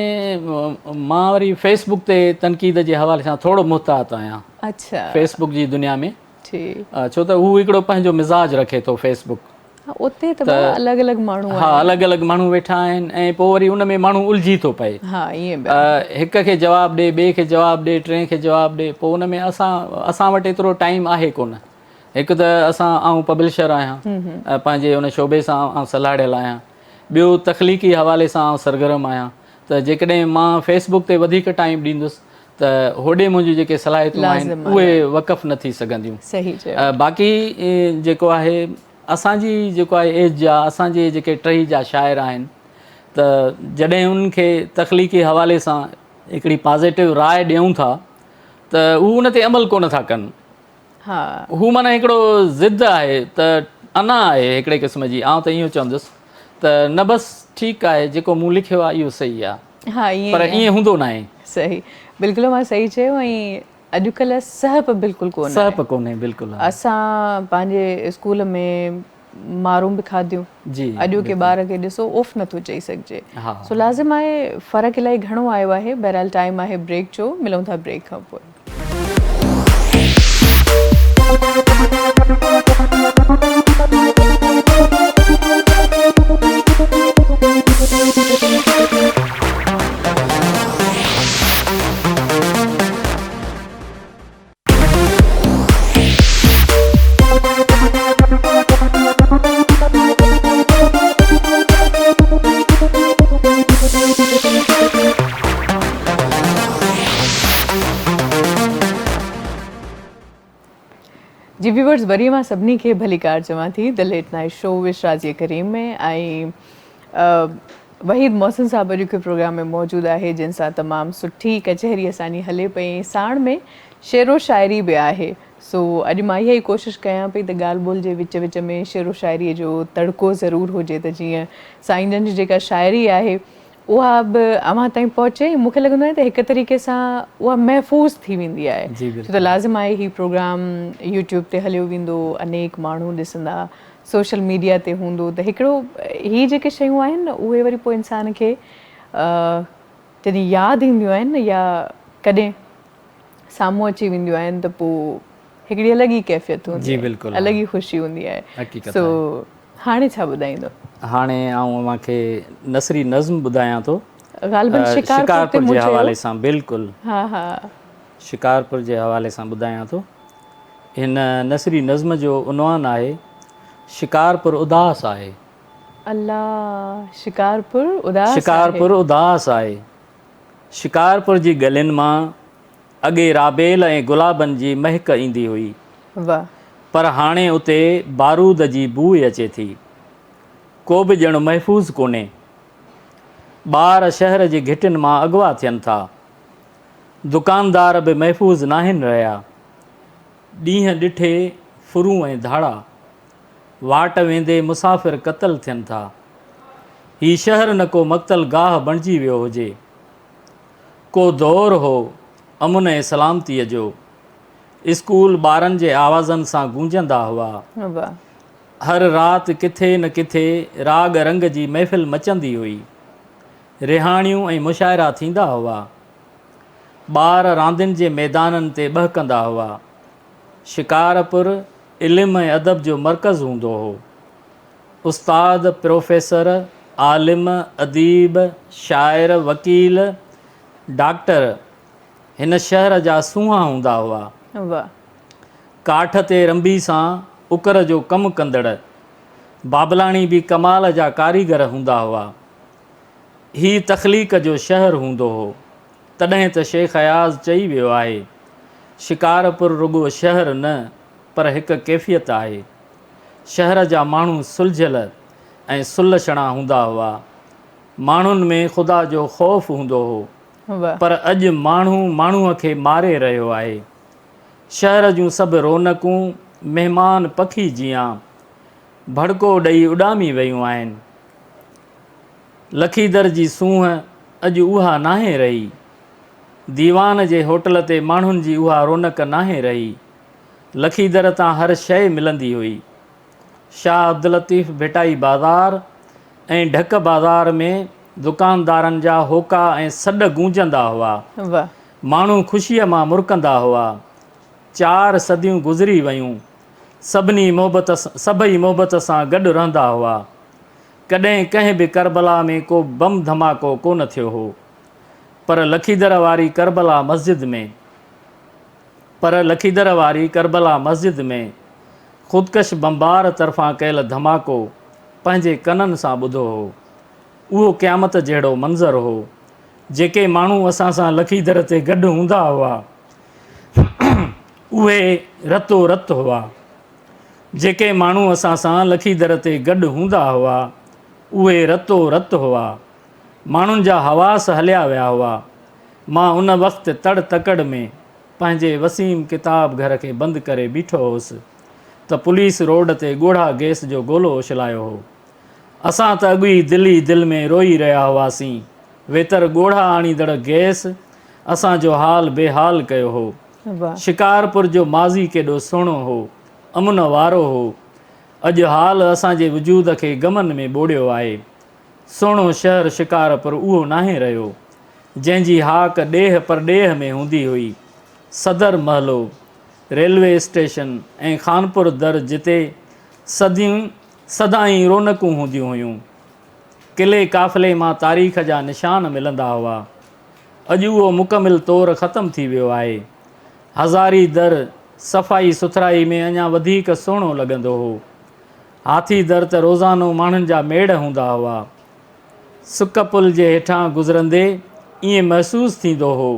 مان وري فيس بڪ تي تنقيد جي حوالي سان ٿورو محتاط آهيان. اڇا. فيس بڪ جي دنيا ۾ ٺيڪ. ڇو ته هو هڪڙو پنهنجو مزاج رکي ٿو فيس بڪ. ها اتي ته بابا الڳ الڳ ماڻهو آهن. ها الڳ الڳ ماڻهو ويٺا آهن ۽ پوء وري ان ۾ ماڻهو الجهي ٿو پئي. ها ائين به آهي. هڪ کي جواب ڏي ٻئي کي جواب ڏي ٽئين کي جواب ڏي پوء ان ۾ اسان اسان وٽ ايترو ٽائيم آهي ڪونه. هڪ ته اسان آئون پبلشر آهيان پنهنجي ان شعبي سان آئون سلهاڙيل آهيان. ٻيو تخليقي حوالي سان آئون سرگرم آهيان ته جيڪڏهن مان فيس بڪ تي وڌيڪ ٽائيم ڏيندس ته هوڏي منهنجون جيڪي صلاحيتون آهن اهي وقف نه ٿي سگهنديون. باقي جيڪو آهي اسان جي جيڪو آهي ايج جا اسان جي جيڪي ٽهي جا شاعر آهن ته جڏهن انهن کي تخليقي حوالي سان هڪڙي پازيٽو راء ڏيون ٿا ته هو ان تي عمل ڪونه ٿا ڪن. ها. هو معنيٰ هڪڙو ضد آهي ته انا آهي هڪڙي قسم جي آئون ته اهو چوندس ته نه بس ٺيڪ آهي جيڪو مون لکيو آهي اهو صحيح آهي. ها ائين پر ائين هوندو ناهي. صحيح بلڪل اوهان صحيح چيو ۽ اڄڪلهه سهپ بلڪل ڪونهي. سهپ ڪونهي بلڪل ها. اسان پنهنجي اسڪول ۾ مارون به کاڌيون. جي اڄوڪي ٻار کي ڏسو اوف نٿو چئي سگهجي. سو لازم آهي فرق الائي گهڻو آيو آهي بهرحال ٽائيم آهي بريڪ جو ملون ٿا بريڪ کان پوء. جي ويورز وري مان سڀني کي ڀليڪار چوان ٿي the late night show with Shazia Karim ۾ ۽ Waheed Mohsin صاحب اڄوڪي پروگرام ۾ موجود آهي جن سان تمام سٺي ڪچهري اسان جي هلي پئي ۽ ساڻ ۾ شعر و شاعري به آهي سو اڄ مان اها ئي ڪوشش ڪيان پئي ته ڳالهه ٻولهه جي وچ وچ ۾ شعر و شاعري جو تڙڪو ضرور هجي ته جيئن سائين جن جي جيڪا شاعري آهي اها به اوهان تائين پهچي ۽ مون کي لڳندو آهي ته هڪ طريقي سان اها محفوظ ٿي ويندي آهي ڇو ته لازم آهي هي پروگرام يوٽيوب تي هليو ويندو انيڪ ماڻهو ڏسندا سوشل ميڊيا تي هوندو ته هڪڙو هي جيڪي شيون آهن نه اهي وري پوء انسان کي جڏهن ياد اينديون آهن نه يا ڪڏهن سامهون اچي وينديون آهن ته پوء هڪڙي الڳ ئي ڪيفيت هوندي جي بلڪل الڳ ئي خوشي هوندي آهي سو هاڻي ڇا ٻڌائيندو؟ هاڻي آئون اوهان کي نثري نظم ٻڌايان ٿو غالبن شڪارپور جي حوالي سان بلڪل ها ها شڪارپور جي حوالي سان ٻڌايان ٿو. هن نثري نظم جو عنوان آهي، شڪارپور اداس آهي. الله شڪارپور اداس آهي. شڪارپور اداس آهي. شڪارپور جي ڳلين مان اڳي رابيل ۽ گلابن جي مهڪ ايندي هئي. واھ. پر هاڻي اتي بارود جي بوء اچي ٿي. ڪو به ڄڻ محفوظ ڪونهي. ٻار شهر جي گهٽين مان اغوا ٿين ٿا. دڪاندار به محفوظ ناهن رهيا. ڏينهن ڏٺي ڦرون ۽ ڌاڙا. واٽ ويندي مسافر قتل ٿين ٿا. هي شهر نه ڪو مقتل گاهه بڻجي ويو هجي. ڪو دور هو امن ۽ سلامتيء جو. اسڪول ٻارن جي آوازن سان گونجندا هئا. هر رات ڪٿي نه ڪٿي راڳ رنگ جي محفل مچندي هئي. رهاڻيون ۽ مشاعرا ٿيندا هئا. ٻار راندين جي ميدانن تي ٻهڪندا هئا. شڪارپور علم ۽ ادب جو مرڪز هوندو هو. استاد، پروفيسر، عالم، اديب، شاعر، وڪيل، ڊاڪٽر هن شهر جا سونهان هوندا هئا. ڪاٺ تي رنبي سان اڪر جو ڪم ڪندڙ بابلاڻي به ڪمال جا ڪاريگر هوندا هئا. هي تخليق جو شهر هوندو هو. تڏهن ته شيخ اياز چئي ويو آهي، شڪارپور رڳو شهر نه پر هڪ ڪيفيت آهي. شهر جا ماڻهو سلجهيل ۽ سلڇڻا هوندا هئا. ماڻهن ۾ خدا جو خوف هوندو هو. پر اڄ ماڻهو ماڻهوء کي ماري رهيو آهي. شهر جون سڀ رونقون مهمان پکي جيان ڀڙڪو ڏئي اڏامي ويون آهن. لکيدر جي سونهن اڄ اها ناهي رهي. ديوان جي هوٽل تي ماڻهن جي اها رونق ناهي رهي. لکيدر تان هر شيء ملندي هئي. شاهه عبداللطيف ڀٽائي بازار ۽ ڍڪ بازار ۾ دڪاندارن جا هوڪا ۽ سڏ گونجندا هئا. ماڻهو خوشيء مان مرڪندا هئا. چار صديون گذري ويون. سڀني محبت سڀئي محبت سان گڏ رهندا هئا. ڪڏهن ڪنهن به ڪربلا ۾ ڪو بم ڌماڪو ڪونه ٿيو هو. پر لکيدر واري ڪربلا مسجد ۾. پر لکيدر واري ڪربلا مسجد ۾ خودڪش بمبار طرفان ڪيل ڌماڪو پنهنجي ڪنن سان ٻڌو هو. اهو قيامت جهڙو منظر هو. جيڪي ماڻهو اسان سان لکيدر تي گڏ هوندا هئا، اهي رتو رت هئا. جيڪي ماڻهو اسان سان لکيدر تي گڏ هوندا هئا، اهي رتو رت هئا. ماڻهن جا حواس هليا ويا هئا. مان ان وقت تڙ تڪڙ ۾ پنهنجي وسيم ڪتاب گهر کي بند ڪري بيٺو هوس ته پوليس روڊ تي ڳوڙها گئس جو گولو اڇلايو هو. اسان ته اڳ ئي دل ئي دل ۾ روئي رهيا هئاسين. ويتر ڳوڙها آڻيندڙ گئس اسان جو حال بي حال ڪيو هو. شڪارپور جو ماضي ڪيڏو سهڻو هو، امن وارو هو. اڄ حال اسان جي وجود کي غمن ۾ ٻوڙيو آهي. سهڻو شهر شڪارپور اهو ناهي رهيو، جنهن جي هاڪ ڏيهه پرڏيهه ۾ هوندي هئي. صدر محلو، ريلوي اسٽيشن ۽ خانپور در جتي صديون سدائين رونقون هونديون هيون. قلعي قافلي مان تاريخ جا نشان ملندا هئا. اڄ اهو مڪمل طور ختم ٿي ويو آهي. هزاري در صفائي سٿرائي ۾ اڃا وڌيڪ سهڻو لڳندو هو. هاٿي در ته روزانو ماڻهن جا ميڙ هوندا هئا. سڪ پل جي هيٺان گذرندي ائين محسوس ٿيندو هو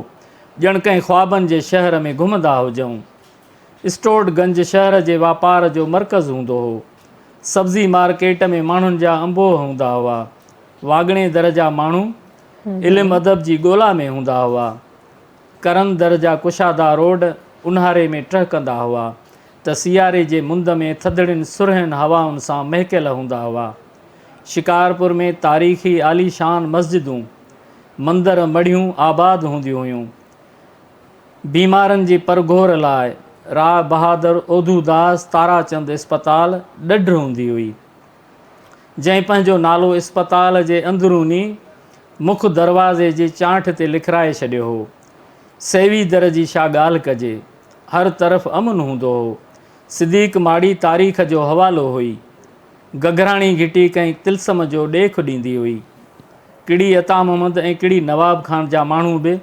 ڄڻ ڪنهن خوابن جي شهر ۾ گهمندا هجون. اسٽورٽ گنج شهر جي واپار جو مرڪز هوندو هو. سبزي مارڪيٽ ۾ ماڻهن جا انبوهه هوندا هئا. واڳڻي در جا ماڻهو علم ادب جي ڳولا ۾ هوندا هئا. ڪرن در جا ڪشادا روڊ اونهاري ۾ ٽهڪندا هئا ته سياري جي مند ۾ ٿڌڙين سرهين هوائن سان مهڪيل هوندا هئا. شڪارپور ۾ تاريخي عاليشان مسجدون، مندر، مڙهيون آباد هونديون هيون. بيمارن جي پرگهور لاء راء بهادر اوڌوداس تاراچند اسپتال ڏڍ هوندي هئي، جنهن پنهنجو نالو اسپتال جي اندروني مک دروازي جي چانٺ تي لکرائي ڇڏيو هو. سيوي در جي ڇا ڳالهه ڪجي، هر طرف امن هوندو هو. صديق ماڙي تاريخ جو حوالو هئي. گگهراڻي گهٽي ڪنهن طلسم جو ڏيک ڏيندي هئي. ڪڙي عطا محمد ۽ ڪڙي نواب خان جا ماڻهو به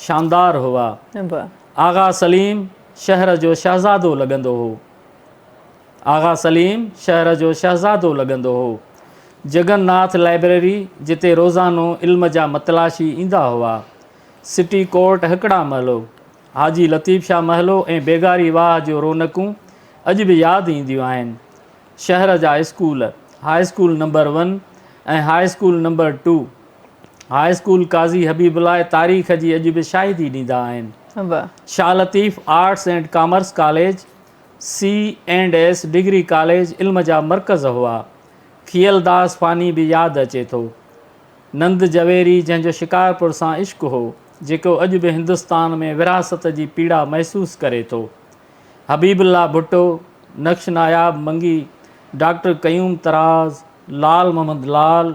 شاندار هئا. آغا سليم شهر جو شهزادو لڳندو هو. آغا سليم شهر جو شهزادو لڳندو هو. جگن ناٿ لائبريري جتي روزانو علم جا متلاشي ايندا هئا. سٽي ڪورٽ هڪڙا محلو، حاجي لطيف شاهه محلو ۽ بيگاري واهه جو رونقون اڄ به ياد اينديون آهن. شهر جا school, high school number one ۽ high school number two, high school Qazi Habibullah تاريخ جي اڄ به شاهدي ڏيندا آهن. Shah Latif arts and commerce college, C and S degree college علم جا مرڪز هئا. کيئل داس فاني به ياد اچي ٿو. نند جويري جنهن جو شڪارپور سان عشق هو، جيڪو اڄ به هندستان ۾ ورهاست جي پيڙا محسوس ڪري ٿو. حبيب الله ڀٽو، نقش ناياب منگي، ڊاڪٽر قيوم طراز، لال محمد لال،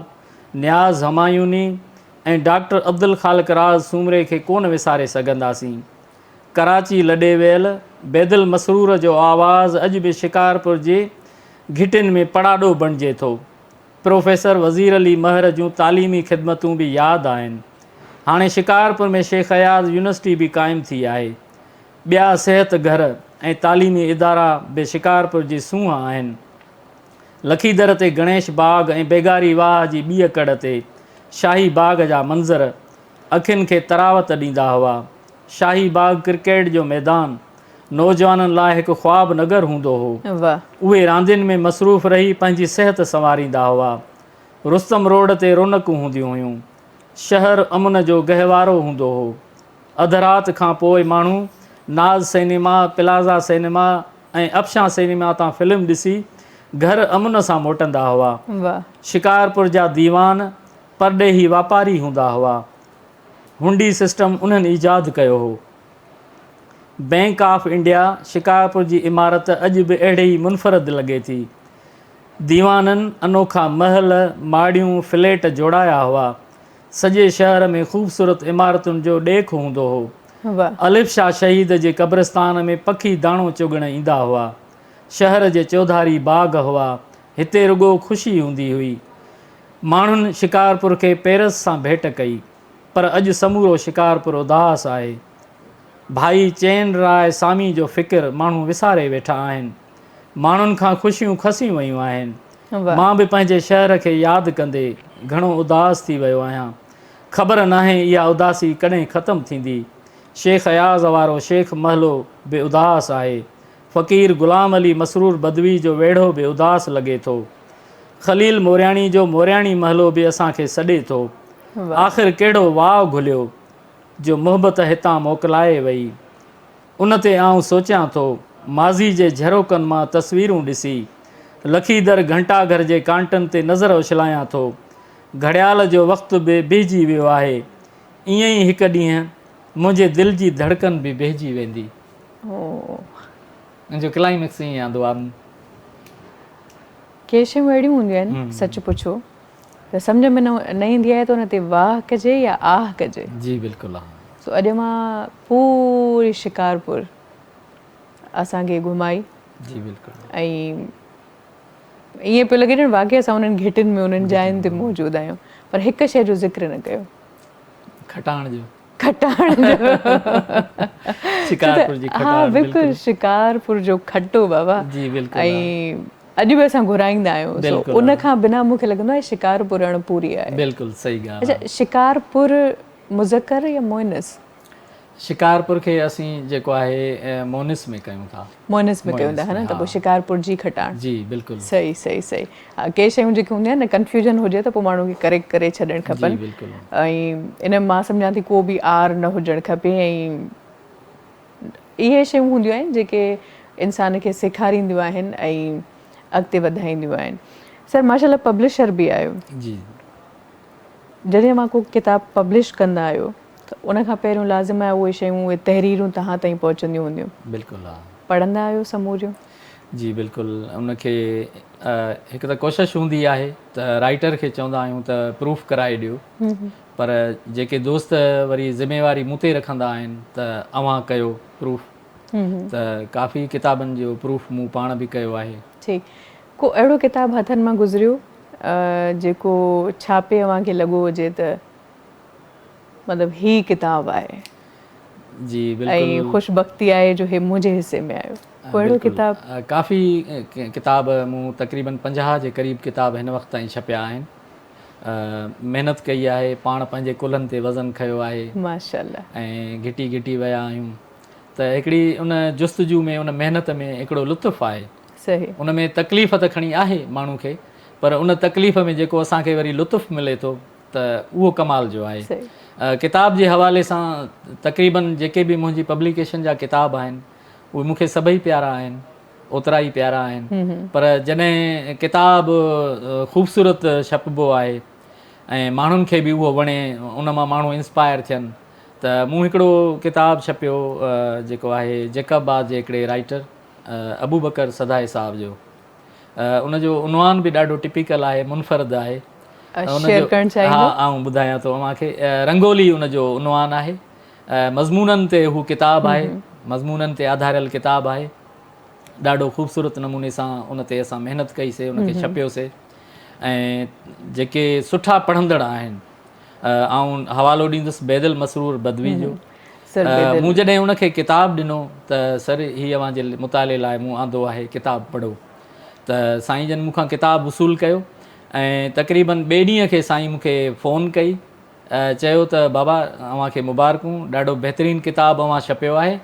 نياز همايوني ۽ ڊاڪٽر عبدالخالق راز سومري کي ڪونه وساري سگهنداسين. ڪراچي لڏي ويل بيدل مسرور جو آواز اڄ به شڪارپور جي گهٽين ۾ پڙاڏو بڻجي ٿو. پروفيسر وزير علي مهر جون تعليمي خدمتون به ياد آهن. هاڻي شڪارپور ۾ شيخ اياز يونيورسٽي به قائم ٿي آهي. ٻيا صحت گهر ۽ تعليمي ادارا به شڪارپور جي سونهن آهن. لکيدر تي گڻيش باغ ۽ بيگاري واهه جي ٻيء ڪڙ تي شاهي باغ جا منظر اکين کي تراوت ڏيندا هئا. شاهي باغ ڪرڪيٽ جو ميدان نوجوانن لاء هڪ خواب نگر هوندو هو. اهي راندين ۾ مصروف رهي پنهنجي صحت سنواريندا هئا. رستم روڊ تي رونقون هونديون هيون. شهر امن جو گهوارو هوندو هو. اڌ رات کان پوء ماڻهو Naz cinema, plaza cinema ۽ Afshan cinema تان فلم ڏسي گهر امن سان موٽندا هئا. شڪارپور جا ديوان پرڏيهي واپاري هوندا هئا. هنڊي سسٽم انهن ايجاد ڪيو هو. بئنڪ آف انڊيا شڪارپور جي عمارت اڄ به اهڙي ئي منفرد لڳي ٿي. ديوانن انوکا محل، ماڙيون، فليٽ جوڙايا هئا. سڄي شهر ۾ خوبصورت عمارتن جو ڏيک هوندو هو. الف شاهه شهيد جي قبرستان ۾ پکي داڻو چڳڻ ايندا هئا. شهر جي چوڌاري باغ هئا. هتي رڳو خوشي هوندي هئي. ماڻهن شڪارپور کي پيرس سان ڀيٽ ڪئي، پر اڄ سمورو شڪارپور اداس آهي. ڀائي چين راء سامي جو فڪر ماڻهو وساري ويٺا آهن. ماڻهن کان خوشيون کسيون ويون آهن. مان به پنهنجي شهر کي ياد ڪندي گهڻو اداس ٿي ويو آهيان. خبر ناهي اها اداسي ڪڏهن ختم ٿيندي. شيخ اياز وارو شيخ محلو به اداس آهي. فقير غلام علي مسرور بدوي جو ويڙهو به اداس لڳي ٿو. خليل مورياڻي جو مورياڻي محلو به اسان کي سڏي ٿو. آخر ڪهڙو واء گهليو جو محبت هتان موڪلائي وئي. ان تي آئون سوچيان ٿو. ماضي جي جهروڪن مان تصويرون ڏسي، لکيدر گهنٽا گهر جي ڪانٽن تي نظر اڇلايان ٿو. گهڙيال جو وقت به بيهجي ويو آهي. ائين ئي هڪ ڏينهن منهنجي دل جي ڌڙڪن به بيهجي ويندي. ان جو ڪلائميڪس ائين آندو آ. ڪي شيون اهڙيون هونديون آهن سچ پڇو ته سمجهه ۾ نه ايندي آهي ته ان تي واهه ڪجي يا آهه ڪجي. جي بلڪل ها. سو اڄ مان پوري شڪارپور اسان کي گهمائي. جي بلڪل. ۽ ائين پيو لڳي ڄڻ واقعي اسان انهن گهٽين ۾ انهن جاين تي موجود آهيون پر هڪ شيء جو ذڪر نه ڪيو. کٽاڻ جو. کٽاڻ جو. شڪارپور جي کٽاڻ. ها بلڪل شڪارپور جو کٽو بابا. جي بلڪل. ۽ اڄ به اسان گهرائيندا آهيون سو ان کان بنا مون کي لڳندو آهي شڪارپور اڻ پوري آهي. بلڪل صحيح ڳالهه آهي. اڇا شڪارپور مذڪر يا مؤنث؟ شڪارپور کي اسين جيڪو آهي مؤنث ۾ ڪيون ٿا. مؤنث ۾ ڪيون ٿا ها نه ته پوء شڪارپور جي کٽاڻ. جي بلڪل. صحيح صحيح صحيح ها ڪي شيون جيڪي هونديون آهن نه ڪنفيوزن هجي ته پوء ماڻهو کي ڪريڪٽ ڪري ڇڏڻ کپن. جي بلڪل. ۽ ان ۾ مان سمجهان ٿي ڪو به عار نه هجڻ کپي ۽ اهي شيون هونديون آهن جيڪي انسان کي سيکارينديون آهن ۽ اڳتي وڌائينديون آهن. سر ماشاء الله پبلشر به آهيو. جي. جڏهن اوهان ڪو ڪتاب پبلش ڪندا آهيو ته ان کان پهريون لازم آهي اهي شيون اهي تحريرون توهان تائين پهچنديون هونديون. بلڪل ها. پڙهندا آهيو سموريون؟ جي بلڪل ان کي هڪ ته ڪوشش هوندي آهي ته رائيٽر کي چوندا آهيون ته پروف ڪرائي ڏيو پر جيڪي دوست وري ذميواري مون تي رکندا آهن ته اوهان ڪيو پروف ته ڪافي ڪتابن جو پروف مون پاڻ به ڪيو آهي. ٺيڪ ڪو اهڙو ڪتاب هٿن مان گذريو جيڪو ڇاپي اوهان کي لڳو هجي ته مطلب هي ڪتاب آهي. جي بلڪل. ۽ خوش بختي آهي جو هي منهنجي حصي ۾ آيو. ڪو اهڙو ڪتاب؟ ڪافي ڪتاب مون تقريبن 50 جي قريب ڪتاب هن وقت تائين ڇپيا آهن. محنت ڪئي آهي پاڻ پنهنجي ڪلهن تي وزن کنيو آهي. ماشاءالله. ۽ گهٽي گهٽي ويا آهيون ته هڪڙي ان جستجو ۾ ان محنت ۾ هڪڙو لطف آهي. صحيح. ان ۾ تڪليف ته کڻي آهي ماڻهو کي پر ان تڪليف ۾ جيڪو اسان کي وري لطف ملي ٿو ته اهو ڪمال جو آهي. ڪتاب جي حوالي سان تقريبن جيڪي به منهنجي پبليڪيشن جا ڪتاب آهن اهي مون کي سڀئي پيارا آهن اوترا ئي پيارا آهن پر جڏهن ڪتاب خوبصورت ڇپبو آهي ۽ ماڻهن کي به اهو وڻي ان مان ماڻهو انسپائر ٿين ته مون هڪڙو ڪتاب ڇپيو جيڪو آهي جيڪب آباد جي هڪڙي رائيٽر ابوبڪر سڌائي صاحب جو. ان جو عنوان به ڏاڍو ٽپيڪل آهي، منفرد آهي. ان شيئر جو ڪرڻ ها چاهيندو؟ آئون ٻڌايان ٿو اوهان کي. رنگولي ان جو عنوان آهي. مضمونن تي هو ڪتاب آهي، مضمونن تي آڌاريل ڪتاب آهي. ڏاڍو خوبصورت نموني سان ان تي اسان محنت ڪئي سي، ان کي ڇپيو سي ۽ جيڪي سٺا پڙهندڙ آهن، آئون حوالو ڏيندس بيدل مسرور بدوي جو. مون جڏهن ان کي ڪتاب ڏنو ته سر هي اوهان جي مطالعي لاء مون آندو آهي ڪتاب پڙهو ته سائين جن مون کان ڪتاب وصول ڪيو ۽ تقريبن ٻئي ڏينهن کي سائين مون کي فون ڪئي چيو ته بابا اوهان کي مبارڪون ڏاڍو بهترين ڪتاب اوهان ڇپيو آهي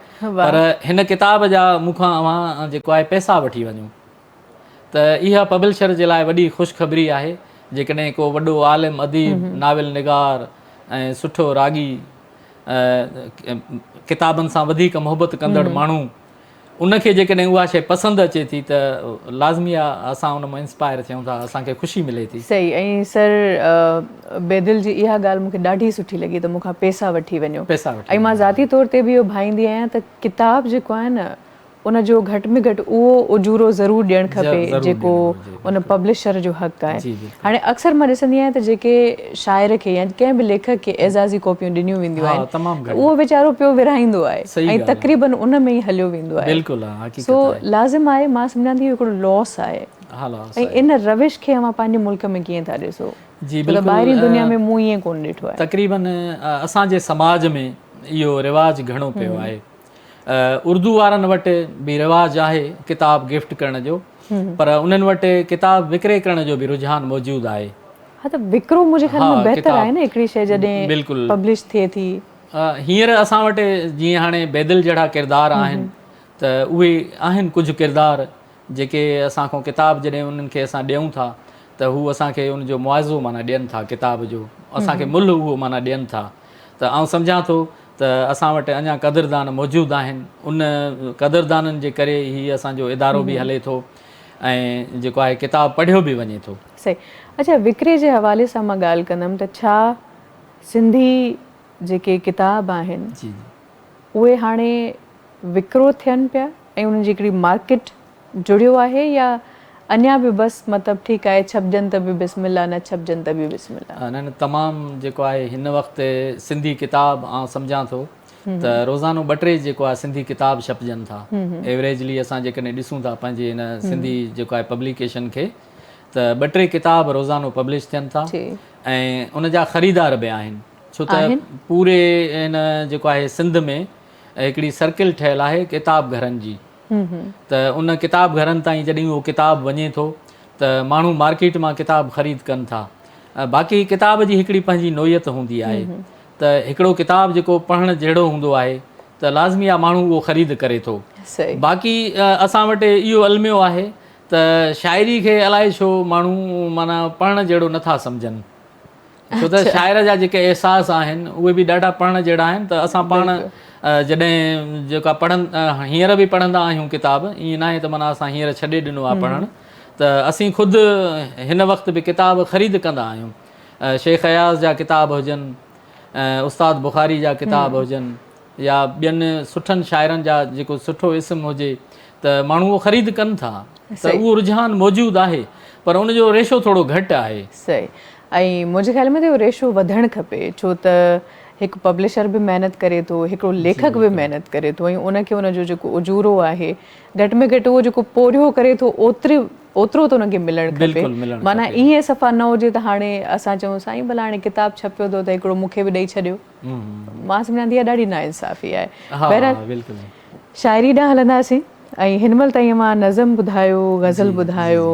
پر هن ڪتاب جا مون کان اوهان جيڪو آهي پئسا وٺي وڃو. ته اها پبلشر جي لاء وڏي خوشخبري آهي، جيڪڏهن ڪو وڏو عالم، اديب، ناول نگار ۽ سٺو راڳي، ڪتابن سان وڌيڪ محبت ڪندڙ ماڻهو ان کي جيڪڏهن اها شيء پسند اچي ٿي ته لازمي آهي اسان ان مان انسپائر ٿيون ٿا، اسان کي خوشي ملي ٿي. صحيح ۽ سر بيدل جي اها ڳالهه مون کي ڏاڍي سٺي لڳي ته مون کان پيسا وٺي وڃو ۽ مان ذاتي طور تي به اهو ڀائيندي آهيان ته ڪتاب جيڪو آهي نه ان جو گهٽ ۾ گهٽ اهو اجورو ضرور ڏيڻ کپي جيڪو ان پبلشر جو حق آهي. هاڻي اڪثر مان ڏسندي آهيان ته جيڪي شاعر کي يا ڪنهن به ليکڪ کي اعزازي ڪاپيون ڏنيون وينديون آهن ته اهو ويچارو پيو ورهائيندو آهي ۽ تقريبن ان ۾ ئي هليو ويندو آهي. سو لازم آهي مان سمجهان ٿي اهو هڪڙو لاس آهي ۽ ان روش کي اوهان پنهنجي ملڪ ۾ ڪيئن ٿا ڏسو؟ ڇو ته ٻاهرين دنيا ۾ مون ائين ڪونه ڏٺو آهي. تقريبن اسان جي سماج ۾ اهو رواج گهڻو پيو آهي. اردو وارن وٽ به رواج آهي ڪتاب گفٽ ڪرڻ جو پر انهن وٽ ڪتاب وڪري ڪرڻ جو به رجحان موجود آهي. ها ته وڪرو منهنجي خيال ۾ بهتر آهي نه هڪڙي شيء جڏهن پبلش ٿئي ٿي. هينئر اسان وٽ جيئن هاڻي بيدل جهڙا ڪردار آهن ته اهي آهن ڪجهه ڪردار جيڪي اسان کان ڪتاب جڏهن انهن کي اسان ڏيون ٿا ته هو اسان کي ان جو معاوضو معنيٰ ڏين ٿا ڪتاب جو اسان کي ملهه اهو معنيٰ ڏين ٿا ته آئون سمجهان ٿو ته اسان وٽ اڃا قدردان موجود آهن ان قدردانن جي ڪري هي اسان جو ادارو به هلي ٿو ۽ جيڪو آهي ڪتاب پڙهيو به وڃي ٿو. صحيح اڇا وڪري جي حوالي سان مان ڳالهه ڪندم ته ڇا سنڌي جيڪي ڪتاب آهن اهي هاڻي وڪرو ٿين پيا ۽ انهن جي هڪڙي مارڪيٽ جڙيو آهي يا اڃا به بس مطلب ٺيڪ آهي ڇپجن ته به بسم الله نه ڇپجن ته به بسم الله. نه نه تمام جيڪو آهي هن وقت سنڌي ڪتاب آئون سمجهان ٿو ته روزانو ٻه ٽي جيڪو آهي سنڌي ڪتاب ڇپجن ٿا ايوريجلي اسان جيڪڏهن ڏسون ٿا پنهنجي هن سنڌي جيڪو آهي پبليڪيشن کي ته ٻه ٽي ڪتاب روزانو پبلش ٿين ٿا ۽ ان جا خريدار به آهن ڇو ته پوري هن جيڪو آهي سنڌ ۾ هڪڙي سرڪل ٺهيل آهي ڪتاب گهرن جي ته ان ڪتاب گهرن تائين جڏهن اهو ڪتاب وڃي ٿو ته ماڻهو مارڪيٽ مان ڪتاب خريد ڪن ٿا. باقي ڪتاب جي هڪڙي پنهنجي نوعيت هوندي آهي ته هڪڙو ڪتاب جيڪو پڙهڻ جهڙو هوندو آهي ته لازمي آهي ماڻهو اهو خريد ڪري ٿو. باقي اسان وٽ اهو الميو آهي ته شاعري کي الائي ڇو ماڻهو معنيٰ پڙهڻ جهڙو نٿا سمجهن. ڇو ته شاعر جا جيڪي احساس آهن اهي به ڏاڍا پڙهڻ جهڙا آهن ته اسان پاڻ جڏهن جيڪا پڙهن هينئر به پڙهندا آهيون ڪتاب ائين ناهي ته معنيٰ اسان هينئر ڇڏي ڏنو آهي پڙهڻ ته اسين خود هن وقت به ڪتاب خريد ڪندا آهيون شيخ اياز جا ڪتاب هجن استاد بخاري جا ڪتاب هجن يا ٻين سٺن شاعرن جا جيڪو سٺو اسم هجي ته ماڻهو اهو خريد ڪن ٿا ته اهو رجحان موجود آهي پر ان جو ريشو ٿورو گهٽ آهي. صحيح ۽ منهنجي خيال ۾ ته اهو ريشو وڌڻ کپي ڇو ته هڪ پبلشر به محنت ڪري ٿو هڪڙو ليکڪ به محنت ڪري ٿو ۽ ان کي ان جو جيڪو اجورو آهي گهٽ ۾ گهٽ اهو جيڪو پورهيو ڪري ٿو اوتري اوترو ته ان کي ملڻ کپي معنيٰ ائين صفا نه هجي ته هاڻي اسان چئون سائين ڀلا هاڻي ڪتاب ڇپيو اٿو ته هڪڙو مون کي به ڏئي ڇڏيو. مان سمجهان ٿي اها ڏاڍي ناانصافي آهي. بهرحال شاعري ڏانهن هلنداسين ۽ هن مهل تائين اوهان نظم ٻڌايو، غزل ٻڌايو،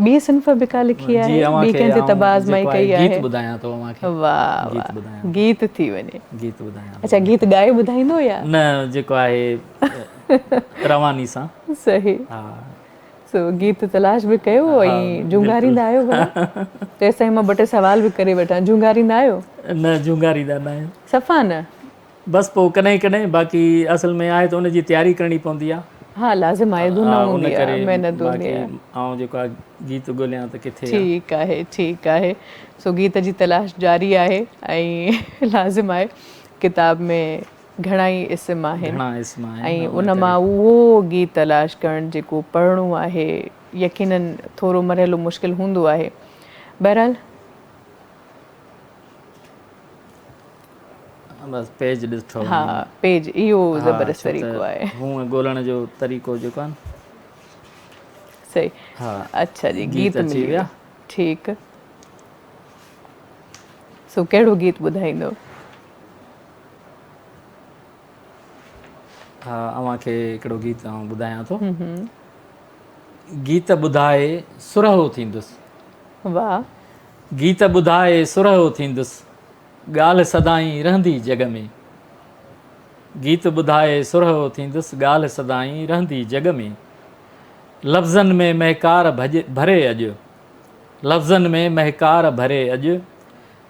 ٻي صنف به ڪا لکي آهي؟ ٻي ڪنهن تي طبع آزمائي ڪئي آهي؟ گيت ٻڌايان ٿو اوهان کي. واهه واهه گيت ٿي وڃي. گيت ٻڌايان ٿو. اڇا گيت ڳائي ٻڌائيندو يا؟ نه جيڪو آهي رواني سان. صحيح. ها. سو گيت تلاش به ڪيو ۽ جهونگاريندا آهيو ڀلا؟ تيستائين مان ٻه ٽي سوال به ڪري وٺان جهونگاريندا آهيو؟ نه جهونگاريندا نه آهيون. صفا نه؟ بس پوء ڪڏهن ڪڏهن باقي اصل ۾ آهي ته ان جي تياري ڪرڻي پوندي آهي. ها لازم آهي ڌن هوندي آهي محنت هوندي آهي. باقي آئون جيڪو آهي گيت ڳوليان ته ڪٿي آهي. ٺيڪ آهي ٺيڪ آهي سو گيت جي تلاش جاري آهي ۽ لازم آهي ڪتاب ۾ گهڻا ئي اسم آهن گهڻا اسم آهن ۽ ان مان اهو گيت تلاش ڪرڻ جيڪو پڙهڻو آهي يقينن ٿورو مرحلو مشڪل هوندو آهي بهرحال بس پيج ڏٺو ها پيج اهو زبردست طريقو آهي هونء ڳولڻ جو طريقو جيڪو آهي صحيح ها اڇا جي گيت ملي ويا ٺيڪ سو ڪهڙو گيت ٻڌائيندو؟ ها اوهان کي هڪڙو گيت آئون ٻڌايان ٿو. گيت ٻڌائي سرهو ٿيندس. واھ. گيت ٻڌائي سرهو ٿيندس، ڳالهه سدائين رهندي جڳ ۾. گيت ٻڌائي سرهو ٿيندس، ڳالهه سدائين رهندي جڳ ۾. لفظن ۾ مهڪار ڀري اڄ. لفظن ۾ مهڪار ڀري اڄ،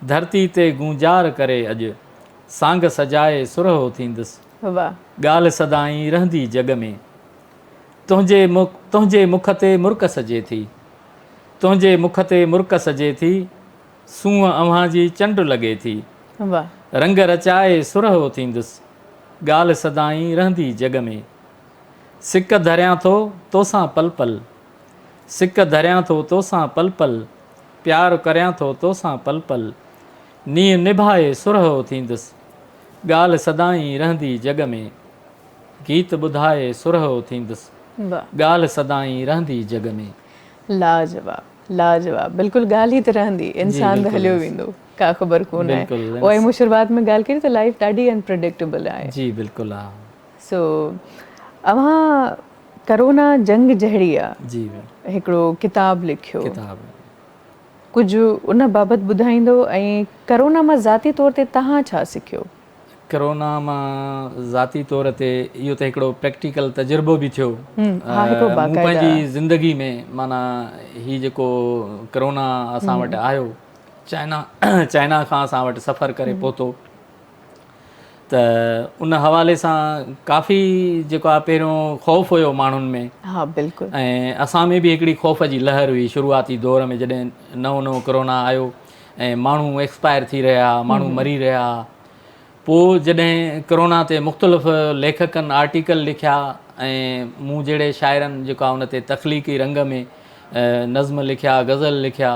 ڌرتي تي گونجار ڪري اڄ، سانگ سجائي سرهو ٿيندس، ڳالهه سدائين رهندي جڳ ۾. تنهنجي تنهنجي مک تي مرڪ سجي ٿي، تنهنجي مک تي مرڪ سجي ٿي، سونهن اوهان جي چنڊ لڳي ٿي، رنگ رچائي سرهو ٿيندس، ڳالهه سدائين رهندي جڳ ۾. سڪ ڌريان ٿو توسان پل پل. سڪ ڌريان ٿو توسان پل پل، پيار ڪريان ٿو توسان پل پل، نينهن نڀائي سرهو ٿيندس، ڳالهه سدائين رهندي جڳ ۾، گيت ٻڌائي سرهو ٿيندس، ڳالهه سدائين رهندي جڳ ۾. لاجواب لاجواب بلڪل ڳالهه ئي ته رهندي انسان ته هليو ويندو ڪا خبر ڪونه آهي اها ئي مون شروعات ۾ ڳالهه ڪئي ته لائيف ڏاڍي انپريڊڪٽيبل آهي. جي بلڪل ها. سو اوهان ڪرونا جنگ جهڙي آ جي هڪڙو ڪتاب لکيو ڪتاب ڪجهه ان بابت ٻڌائيندو ۽ ڪرونا مان ذاتي طور تي توهان ڇا سکيو؟ ڪرونا مان ذاتي طور تي اهو ته هڪڙو پريڪٽيڪل تجربو به ٿيو ها هڪڙو مون باقاعده پنهنجي زندگي ۾ معنيٰ هي جيڪو ڪرونا اسان وٽ آيو چائنا چائنا کان اسان وٽ سفر ڪري پهتو ته ان حوالي سان ڪافي جيڪو آهي پهريون خوف هيو ماڻهن ۾ ها بلڪل ۽ اسان ۾ به هڪڙي خوف جي لهر هئي شروعاتي دور ۾ جڏهن نئون نئون ڪرونا آيو ۽ ماڻهو ايڪسپائر ٿي رهيا ماڻهو مري رهيا پوء جڏهن ڪرونا تي مختلف ليکڪن آرٽيڪل لکيا ۽ مون جهڙي شاعرن جيڪو آهي ان تي تخليقي رنگ ۾ نظم لکيا غزل لکيا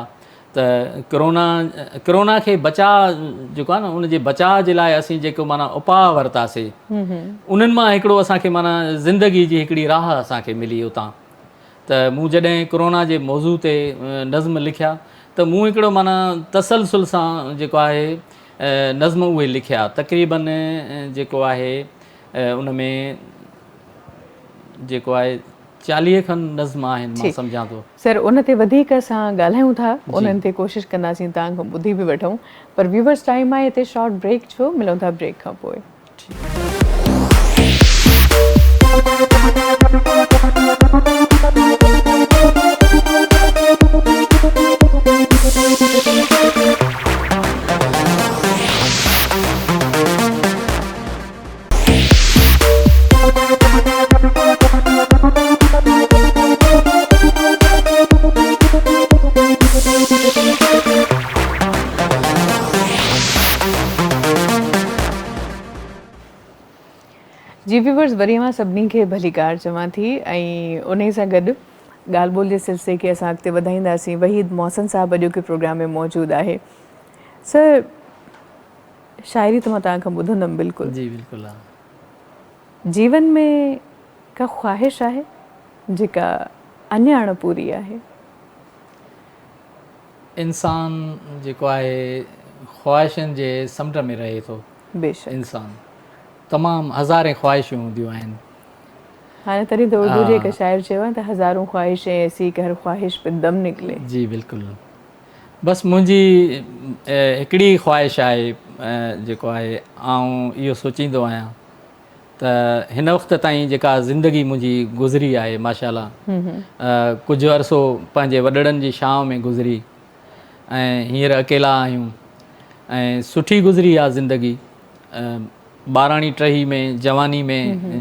ته ڪرونا ڪرونا کي بچاء جيڪو آهي نه ان جي بچاء جي لاء اسين جيڪو معنيٰ اپاء ورتاسي انهن مان هڪڙو اسان کي معنيٰ زندگي جي هڪڙي راهه اسان کي ملي اتان ته مون جڏهن ڪرونا جي موضوع تي نظم لکيا ته مون هڪڙو معنيٰ تسلسل سان جيڪو آهي نظم اهي لکيا تقريبن جيڪو آهي ان ۾ جيڪو آهي 40 کن نظم آهن مان سمجهان ٿو. سر ان تي وڌيڪ اسان ڳالهايون ٿا انهن تي ڪوشش ڪنداسين توهان کان ٻڌي به وٺون پر ويورز ٽائيم آهي هتي شارٽ بريڪ جو ملون ٿا بريڪ کان پوء. جي ويورز وري اوهان سڀني کي ڀليڪار چوان ٿي ۽ انهي سان گڏ ڳالهه ٻولهه جي سلسلي کي اسان اڳتي وڌائينداسين وحيد محسن صاحب اڄوڪي پروگرام ۾ موجود آهي سر شاعري ته مان توهان کان ٻڌندم بلڪل. جي بلڪل ها. جيون ۾ ڪا خواهش آهي جيڪا اڃا اڻ پوري آهي؟ انسان جيڪو آهي خواهشن جي سمنڊ ۾ رهي ٿو. بيشڪ. انسان تمام هزارين خواهشون هونديون آهن. هاڻي تڏهن ته اردو جي هڪ شاعر چيو آهي ته هزارون خواهشين ايسي ڪه هر خواهش پي دم نڪلي. جي بلڪل. بس منهنجي هڪڙي ئي خواهش آهي جيڪو آهي آئون اهو سوچيندو آهيان ته هن وقت تائين جيڪا زندگي منهنجي گذري آهي ماشاء الله ڪجهه عرصو پنهنجي وڏڙن جي شانء ۾ گذري ۽ هينئر اڪيلا آهيون ۽ سٺي گذري آهي زندگي ٻاراڻي ٽهي ۾ جواني ۾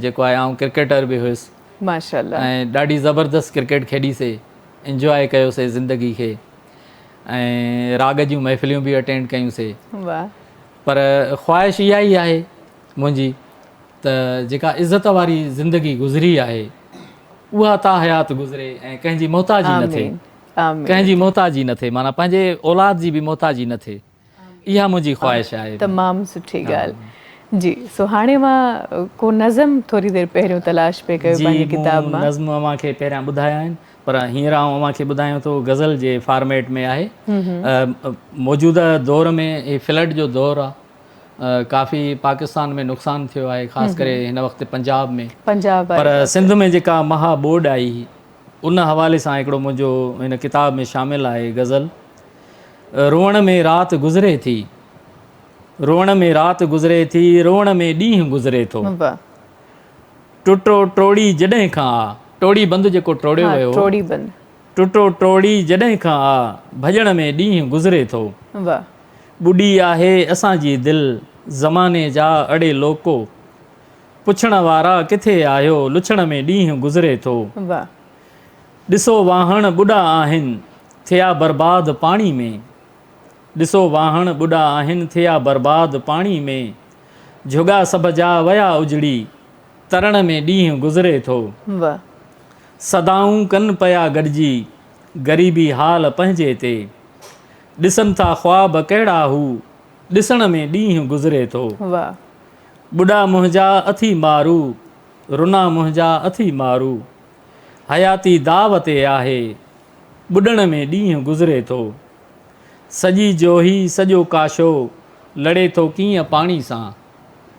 جيڪو آهي آئون ڪرڪيٽر به هيس ماشاء الله ۽ ڏاڍي زبردست ڪرڪيٽ کيڏي سي انجواء ڪيو سي زندگي کي ۽ راڳ جون محفليون به اٽينڊ ڪيون سي واھ پر خواهش اها ئي آهي منهنجي ته جيڪا عزت واري زندگي گذري آهي اها تا حيات گذري ۽ ڪنهن جي محتاجي نه ٿئي. ڪنهن جي محتاجي نه ٿئي معنيٰ پنهنجي اولاد جي به محتاجي نه ٿئي. اها منهنجي خواهش آهي. تمام سٺي ڳالهه جي سو هاڻي مان ڪو نظم ٿوري دير پهريون تلاش پئي ڪيو پنهنجي ڪتاب مان. جي مون نظم اوهان کي پهريان ٻڌايا آهن پر هينئر آئون اوهان کي ٻڌايان ٿو غزل جي فارميٽ ۾ آهي. موجوده دور ۾ هي فلڊ جو دور آهي ڪافي پاڪستان ۾ نقصان ٿيو آهي خاص ڪري هن وقت پنجاب ۾ پر سنڌ ۾ جيڪا مها ٻوڏ آئي ان حوالي سان هڪڙو منهنجو هن ڪتاب ۾ شامل آهي غزل روئڻ ۾ رات گذري ٿي روئڻ ۾ رات گذري ٿي روئڻ ۾ ڏينهن گذري ٿو ٽٽو ٽوڙي جڏهن کان آ ٽوڙي بند جيڪو ٽوڙيو ويو ٽوڙي بند ٽٽو ٽوڙي جڏهن کان آ ڀڄڻ ۾ ڏينهن گذري ٿو ٻڏي آهي اسان جي دل زماني جا اڙي لوڪو پڇڻ وارا ڪٿي آهيو لڇڻ ۾ ڏينهن گذري ٿو ڏسو واهڻ ٻڏا آهن، ٿيا برباد پاڻي ۾. ڏسو واهڻ ٻڏا آهن، ٿيا برباد پاڻي ۾. جهڳا سڀ جا ويا اجڙي، ترڻ ۾ ڏينهن گذري ٿو. صدائون ڪن پيا گڏجي، غريبي حال پنهنجي تي. ڏسن ٿا خواب ڪهڙا هو، ڏسڻ ۾ ڏينهن گذري ٿو. ٻڏا منهنجا اٿي مارو، رنا منهنجا اٿي مارو. حياتي داء تي آهي، ٻڏڻ ۾ ڏينهن گذري ٿو. سڄي جوهي سڄو ڪاشو، لڙي ٿو ڪيئن پاڻي سان.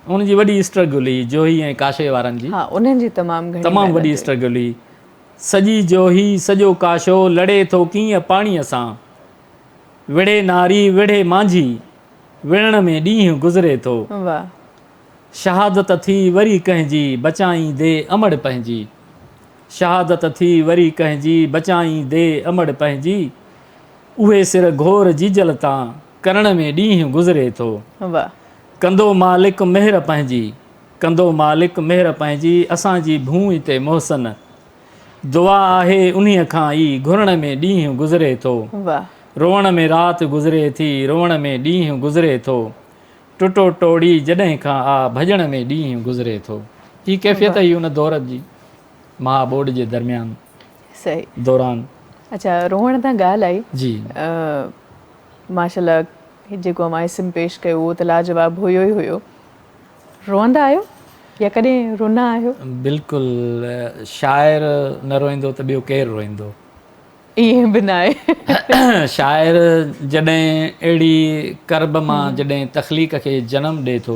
ان جي وڏي اسٽرگل هئي جوهي ۽ ڪاشي وارن جي. ها انهن جي تمام گهڻي تمام وڏي اسٽرگل هئي. سڄي جوهي سڄو ڪاشو، لڙي ٿو ڪيئن پاڻيء سان. وڙهي ناري وڙهي مانجهي، وڙهڻ ۾ ڏينهن گذري ٿو. واهه. شهادت ٿي وري ڪنهن جي بچائيندي امڙ پنهنجي شهادت ٿي وري ڪنهن جي بچائيندي امڙ پنهنجي اهي سر گهور جيجل تان ڪرڻ ۾ ڏينهن گذري ٿو ڪندو مالڪ مهر پنهنجي ڪندو مالڪ مهر پنهنجي اسان جي ڀونء تي محسن دعا آهي انهيء کان ئي گهرڻ ۾ ڏينهن گذري ٿو روئڻ ۾ رات گذري ٿي روئڻ ۾ ڏينهن گذري ٿو ٽٽو ٽوڙي جڏهن کان آ ڀڄڻ ۾ ڏينهن گذري ٿو. هي ڪيفيت هئي ان دور جي مها ٻوڏ جي درميان صحيح دوران. اڇا روئڻ تان ڳالهه آئي. جي. ماشاءالله جيڪو اوهان اسم پيش ڪيو اهو ته لاجواب هيو ئي هيو. روئندا آهيو يا ڪڏهن رنا آهيو؟ بلڪل شاعر نه روئيندو ته ٻيو ڪير روئيندو. ائين به ناهي. شاعر جڏهن اهڙي ڪرب مان جڏهن تخليق کي جنم ڏئي ٿو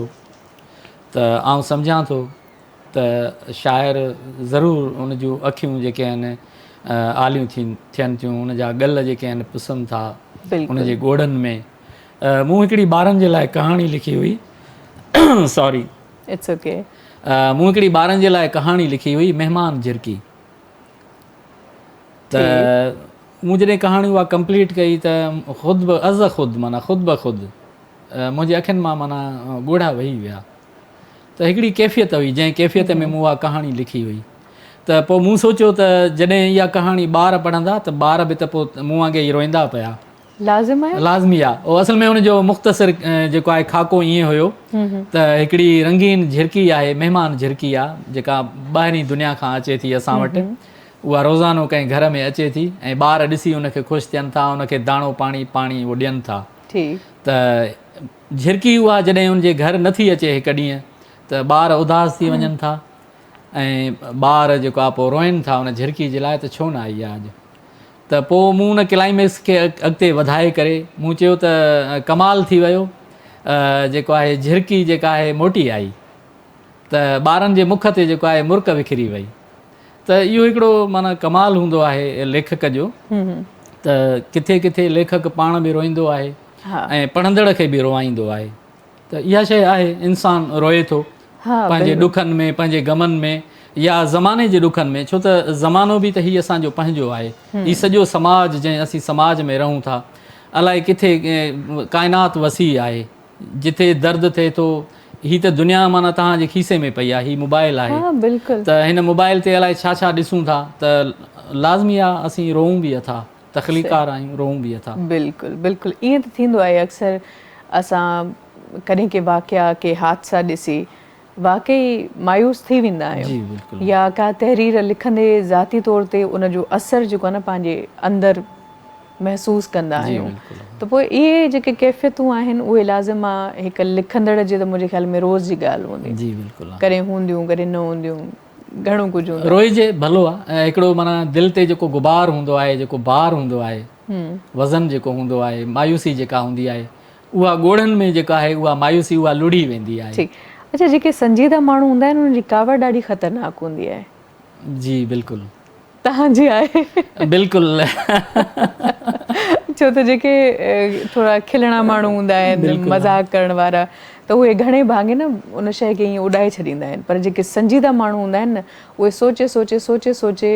ته آئون سمجهان ٿو ته شاعر ضرور ان جون اکيون جيڪي آهن آليون ٿين ٿيون ان جا ڳل جيڪي آهن پسن ٿا ان جي ڳوڙهن ۾ مون هڪڙي ٻارن جي لاء ڪهاڻي لکي هئي سوري it's okay مون هڪڙي ٻارن جي لاء ڪهاڻي لکي هئي مهمان جهرڪي ته مون جڏهن ڪهاڻي اها ڪمپليٽ ڪئي ته خود به از خود معنيٰ خود به خود منهنجي اکين مان معنيٰ ڳوڙها وهي ويا ته هڪڙي ڪيفيت هئي جنهن ڪيفيت ۾ مون اها ڪهاڻي لکي هئي ته پوء مون سوچيو ته جڏهن اها ڪهاڻي ٻار پڙهندا ته ٻار به ته پوء مون وانگي ئي روئندا پيا لازم آهي؟ لازمي آهي. اهو اصل ۾ ان جو مختصر جيڪو آهي خاڪو ائين هيو ته هڪڙي رنگين جهرڪي آهي مهمان جهرڪي آهي جيڪا ٻاهرين دنيا کان اچي ٿي اسان وٽ اها روزانو ڪنهن گهر ۾ اچي ٿي ۽ ٻار ڏسي ان کي خوش ٿين ٿا ان کي داڻو پاڻي پاڻي اهو ڏين ٿا ته جهرڪي اها جڏهن ان جي گهر نٿي اچي هڪ ڏينهن ته ٻار اداس ٿي وڃن ٿا ۽ ٻار جيڪو آهي پوء روئن ٿا ان جهرڪي جي لاء ته ڇو نه آئي آهي اڄ ته پوء مون ان ڪلائميڪس کي اڳتي وڌائي ڪري مون چيو ته ڪمال ٿي ويو جيڪو آهي جهرڪي جيڪا آهي موٽي آئي ته ٻارن جي مک تي جيڪو آهي مرڪ وکري وئي ته اهو هڪڙو معنيٰ ڪمال هوندو آهي ليکڪ جو ته ڪٿي ڪٿي ليکڪ پاڻ به روئيندو آهي ۽ پڙهندڙ کي به روئائيندو آهي ته اها شيء آهي انسان روئي ٿو پنهنجي ڏکن ۾ پنهنجي غمن ۾ يا زماني جي ڏکن ۾ ڇو ته زمانو به ته هي اسان جو پنهنجو آهي هي سڄو سماج جنهن اسين سماج ۾ رهون ٿا الائي ڪٿي ڪائنات وسيع آهي جتي درد ٿئي ٿو هي ته دنيا معنيٰ توهان جي کيسي ۾ پئي آهي هي موبائل آهي ته هن موبائل تي الائي ڇا ڇا ڏسون ٿا ته لازمي آهي اسين روئون به اٿا تخليقار آهيون روئون به اٿا. بلڪل بلڪل ائين ته ٿيندو آهي اڪثر اسان ڪڏهن ڪي واقعا ڪي حادثا ڏسي واقعي مايوس ٿي ويندا آهيون يا ڪا تحرير لکندي ذاتي طور تي ان جو اثر جيڪو آهي نه پنهنجي اندر محسوس ڪندا آهيون ته پوء اهي جيڪي ڪيفيتون آهن اهي لازم آ هڪ لکندڙ جي ته منهنجي خيال ۾ روز جي ڳالهه هوندي جي بلڪل ڪڏهن هونديون ڪڏهن نه هونديون گهڻو ڪجهه هوندو روئجي ڀلو آ ۽ هڪڙو معنيٰ دل تي جيڪو غبار هوندو آهي جيڪو بار هوندو آهي وزن جيڪو هوندو آهي مايوسي جيڪا هوندي آهي اها ڳوڙهن ۾ جيڪا آهي اها مايوسي اها لڙهي ويندي آهي. ٺيڪ اڇا جيڪي سنجيده ماڻهو هوندا آهن انهن جي ڪاوڙ ڏاڍي خطرناڪ هوندي آهي. جي بلڪل. توهان جي آهي؟ بلڪل. ڇو ته جيڪي ٿورا کلڻا ماڻهو هوندا آهن مذاق ڪرڻ وارا ته اهي گهڻي ڀاڱي نه ان شيء کي ائين اڏائي ڇڏيندا آهن پر جيڪي سنجيده ماڻهو هوندا آهن نه اهي سوچي سوچي سوچي سوچي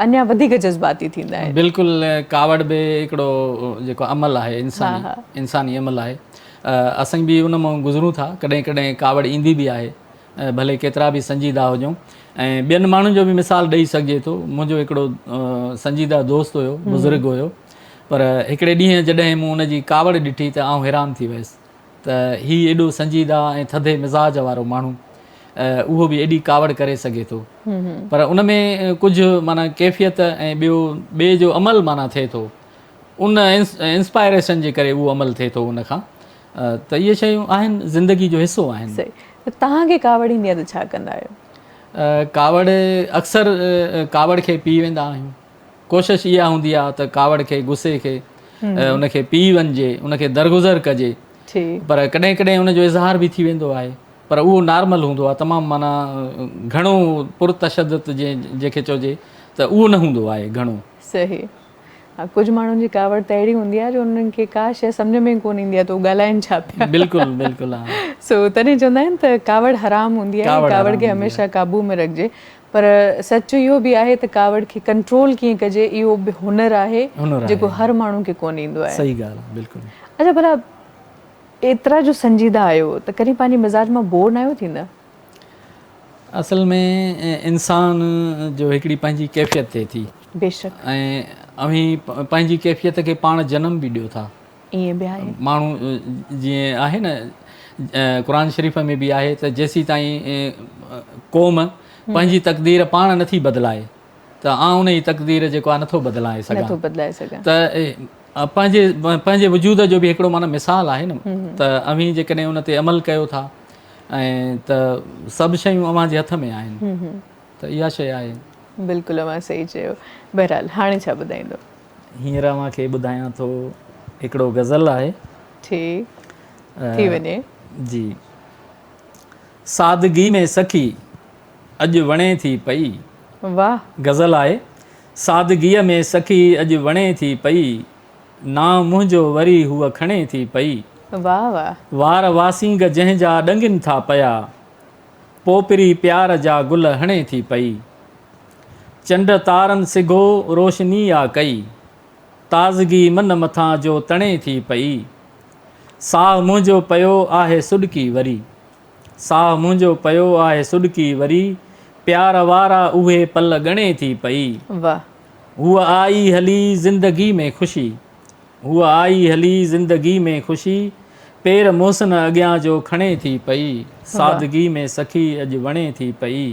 اڃا وڌيڪ جذباتي ٿيندا آهن. بلڪل ڪاوڙ به هڪڙو جيڪو عمل آهي انساني انساني عمل آهي اسين به ان مان گذرون ٿا ڪڏهن ڪڏهن ڪاوڙ ايندي به آهي ڀلي ڪيترا به سنجيده هجون ۽ ٻين ماڻهن جو به مثال ڏئي سگهجي ٿو منهنجو هڪڙو سنجيده دوست هيو بزرگ هيو پر هڪڙي ڏينهن جڏهن مون ان جي ڪاوڙ ڏٺي ته آئون حيران ٿي ويس ته هي ايڏو سنجيده ۽ ٿڌي مزاج وارو ماڻهو اهو به ايڏي ڪاوڙ ڪري سگهي ٿو پر ان ۾ ڪجهه معنيٰ ڪيفيت ۽ ٻيو ٻئي جو عمل معنيٰ ٿئي ٿو ان انسپائريشن جي ڪري اهو عمل ٿئي ٿو ان کان ته اهي شيون آهن زندگي جو حصو آهن. صحيح ته توهان کي ڪاوڙ ايندي آهي ته ڇا ڪندا آهيو؟ ڪاوڙ اڪثر ڪاوڙ کي پي ويندا آهيون ڪوشش اها هوندي آهي ته ڪاوڙ کي غصي کي ان کي پي وڃجي ان کي درگذر ڪجي پر ڪڏهن ڪڏهن ان جو اظهار به ٿي ويندو آهي پر اهو نارمل هوندو آهي تمام معنيٰ گهڻو پرتشدد جنهن کي چئجي ته اهو نه هوندو آهي گهڻو. صحيح ها ڪجهه ماڻهن جي ڪاوڙ ته اهڙي هوندي آهي جو انهن کي ڪا شيء سمجهه ۾ ئي ڪونه ايندي آهي ته هو ڳالهائين ڇا پيا. بلڪل بلڪل ها. سو تڏهن چوندا آهن ته ڪاوڙ حرام هوندي آهي ڪاوڙ کي هميشه قابو ۾ رکجي پر سچ اهو به آهي ته ڪاوڙ کي ڪنٽرول ڪيئن ڪجي اهو به هنر آهي جيڪو هر ماڻهو کي ڪونه ايندو آهي. صحيح ڳالهه آهي بلڪل. اڇا ڀلا ايترا جو سنجيده آهيو ته ڪڏهن پنهنجي مزاج مان بور ناهيو ٿيندا؟ اصل ۾ انسان جو هڪڙي پنهنجي ڪيفيت ٿئي ٿي. بيشڪ. ۽ اوهين پنهنجي ڪيفيت کي پاڻ جنم به ڏيو ٿا. ائين به آهي. ماڻهو جيئن آهي نه قرآن شريف ۾ به آهي ته جيسيتائين قوم پنهنجي تقدير پاڻ نٿي بدلائي ته آئون ان جي تقدير جيڪو آهي نٿو بدلائي سگهان. نٿو بدلائي سگهان. ته پنهنجي پنهنجي وجود جو به هڪڙو معنيٰ مثال آهي نه ته اوهين جيڪڏهن ان تي عمل ڪيو ٿا ۽ ته سڀ شيون اوهان جي هٿ ۾ آهن ته اها شيء آهي. بلڪل اوهان صحيح چيو. بهرحال هاڻي ڇا ٻڌائيندو؟ هينئر اوهان کي ٻڌايان ٿو هڪڙو غزل آهي. ٺيڪ ٿي وڃي. جي سادگي ۾ سکي اڄ وڻي ٿي پئي. واھ. غزل آهي. سادگيء ۾ سکي اڄ وڻي ٿي پئي. نانء منهنجو وري هوء کڻي ٿي پئي. واھ واھ. وار واسينگ جنهن جا ڏنگين ٿا پيا. پوپري پيار جا گل هڻي ٿي پئي. چنڊ تارن سگهو روشني آ ڪئي. تازگي من مٿان جو تڻي ٿي پئي. ساهه منهنجو پيو آهي سڏڪي وري. ساهه منهنجو پيو آهي سڏڪي وري. پيار وارا اهي پل ڳڻي ٿي پئي. واھ. هوء آئي هلي زندگي ۾ خوشي. هوء آئي هلي زندگي ۾ خوشي. پير محسن اڳيان جو کڻي ٿي پئي. سادگي ۾ سکي اڄ وڻي ٿي پئي.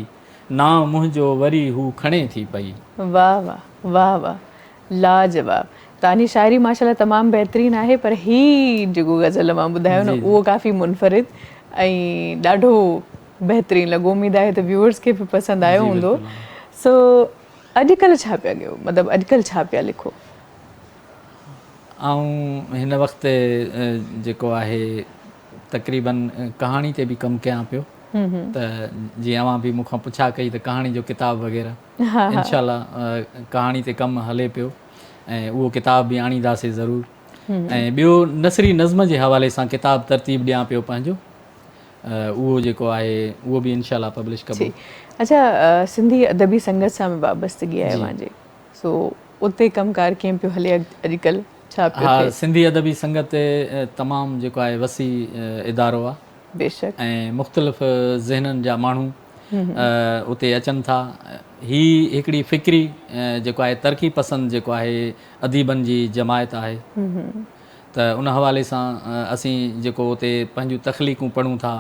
نانء منهنجو وري هو کڻي ٿي پئي. واھ واھ واھ واھ لاجواب توهان جي شاعري ماشاءالله تمام بهترين آهي پر هي جيڪو غزل اوهان ٻڌايو نه اهو ڪافي منفرد ۽ ڏاڍو بهترين لڳو اميد آهي ته ويورز کي به پسند آيو هوندو سو اڄڪلهه ڇا پيا ڳايو مطلب اڄڪلهه ڇا پيا لکو. آئون هن وقت جيڪو آهي تقريبن ڪهاڻي تي به ڪم ڪيان پيو ته جيئن اوهان به مون کان پڇا ڪئي ته ڪهاڻي جو ڪتاب وغيره انشاء الله ڪهاڻي تي ڪم هلي پيو ۽ اهو ڪتاب به آڻينداسي ضرور ۽ ٻيو نثري نظم جي حوالي سان ڪتاب ترتيب ڏيان پيو پنهنجو اهو جيڪو آهي اهو به انشاء الله پبلش ڪبو. اڇا سنڌي ادبي سنگت سان به وابستگي آهي اوهان جي سو اتي ڪم ڪار ڪيئن پيو هلي اڄڪلهه ڇا پيو ٿئي؟ ها سنڌي ادبي سنگت تمام جيڪو آهي وسيع ادارو آهي. بيشڪ. ۽ مختلف ذهنن جا ماڻهو اتي اچن ٿا. هي هڪڙي فڪري جيڪو آهي ترقي پسند جيڪو آهي اديبن جي جماعت آهي ته ان حوالي سان اسين جيڪو اتي پنهنجون تخليقون پڙهون ٿا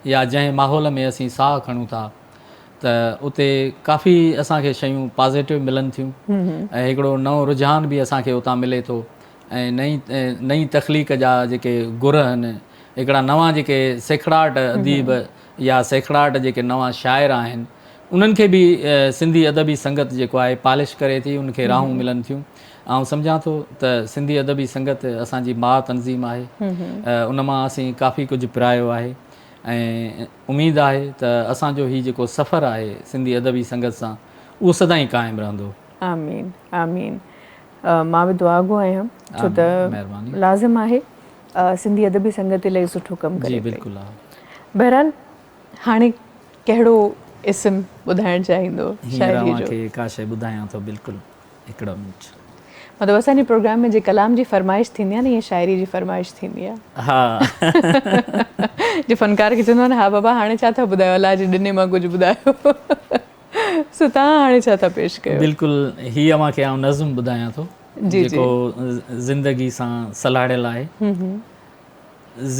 يا جنهن ماحول ۾ اسين ساهه کڻون ٿا ته اتي ڪافي اسان کي شيون پازيٽو ملن ٿيون ۽ هڪڙو نئون رجحان به اسان کي اتان ملي ٿو ۽ نئين نئين تخليق جا جيڪي گر آهن هڪڙا نوان جيڪي سيکڙاٽ اديب يا سيکڙاٽ جيڪي نوان شاعر آهن انهن کي به سنڌي ادبي سنگت جيڪو آهي پالش ڪري ٿي ان کي راهون ملن ٿيون آئون سمجهان ٿو ته سنڌي ادبي سنگت اسان جي ماء تنظيم آهي ان مان اسين ڪافي ڪجهه پرايو آهي ۽ اميد آهي ته اسان جو هي جيڪو سفر آهي سنڌي ادبي سنگت سان اهو سدائين قائم رهندو. آمين آمين مان به دعا گو آهيان ڇو ته لازم آهي سنڌي ادبي سنگت الائي سٺو ڪم ڪري پئي. بهرحال هاڻي ڪهڙو اسم ٻڌائڻ چاهيندو شاعري جو؟ هينئر اوهان کي ڪا شيء ٻڌايان ٿو بلڪل هڪڙو منٽ. مطلب اسان جي پروگرام ۾ جي ڪلام جي فرمائش ٿيندي آهي نه ائين شاعري جي فرمائش ٿيندي آهي. ها. جي فنڪار کي چوندو آهي نه ها بابا هاڻي ڇا ٿا ٻڌايو الله جي ڏني مان ڪجهه ٻڌايو. سو توهان هاڻي ڇا ٿا پيش ڪيو؟ بلڪل هي اوهان کي آئون نظم ٻڌايان ٿو جيڪو زندگي سان سلهاڙيل آهي.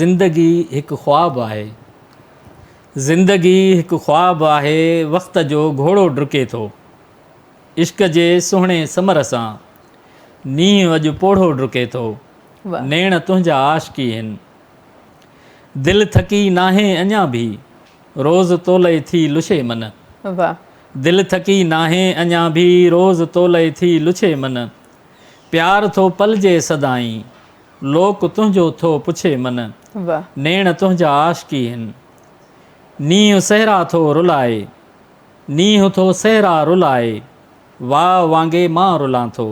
زندگي هڪ خواب آهي. زندگي هڪ خواب آهي وقت جو گهوڙو ڊڪي ٿو. عشق جي سهڻي ثمر سان نينهن اڄ پوڙهو ڊڪي ٿو. نيڻ تنهنجا عاشقي هن. دل ٿڪي ناهي اڃا ڀي. روز تولئي ٿي لڇي من. دل ٿڪي ناهي اڃا ڀي روز تولئي ٿي لڇي من. پيار ٿو پلجي سدائين لوڪ تنهنجو ٿو پڇي من. نيڻ تنهنجا عاشقي هن. نينهن صحرا ٿو رلائي. نينهن ٿو صحرا رلائي. واء وانگي مان رلان ٿو.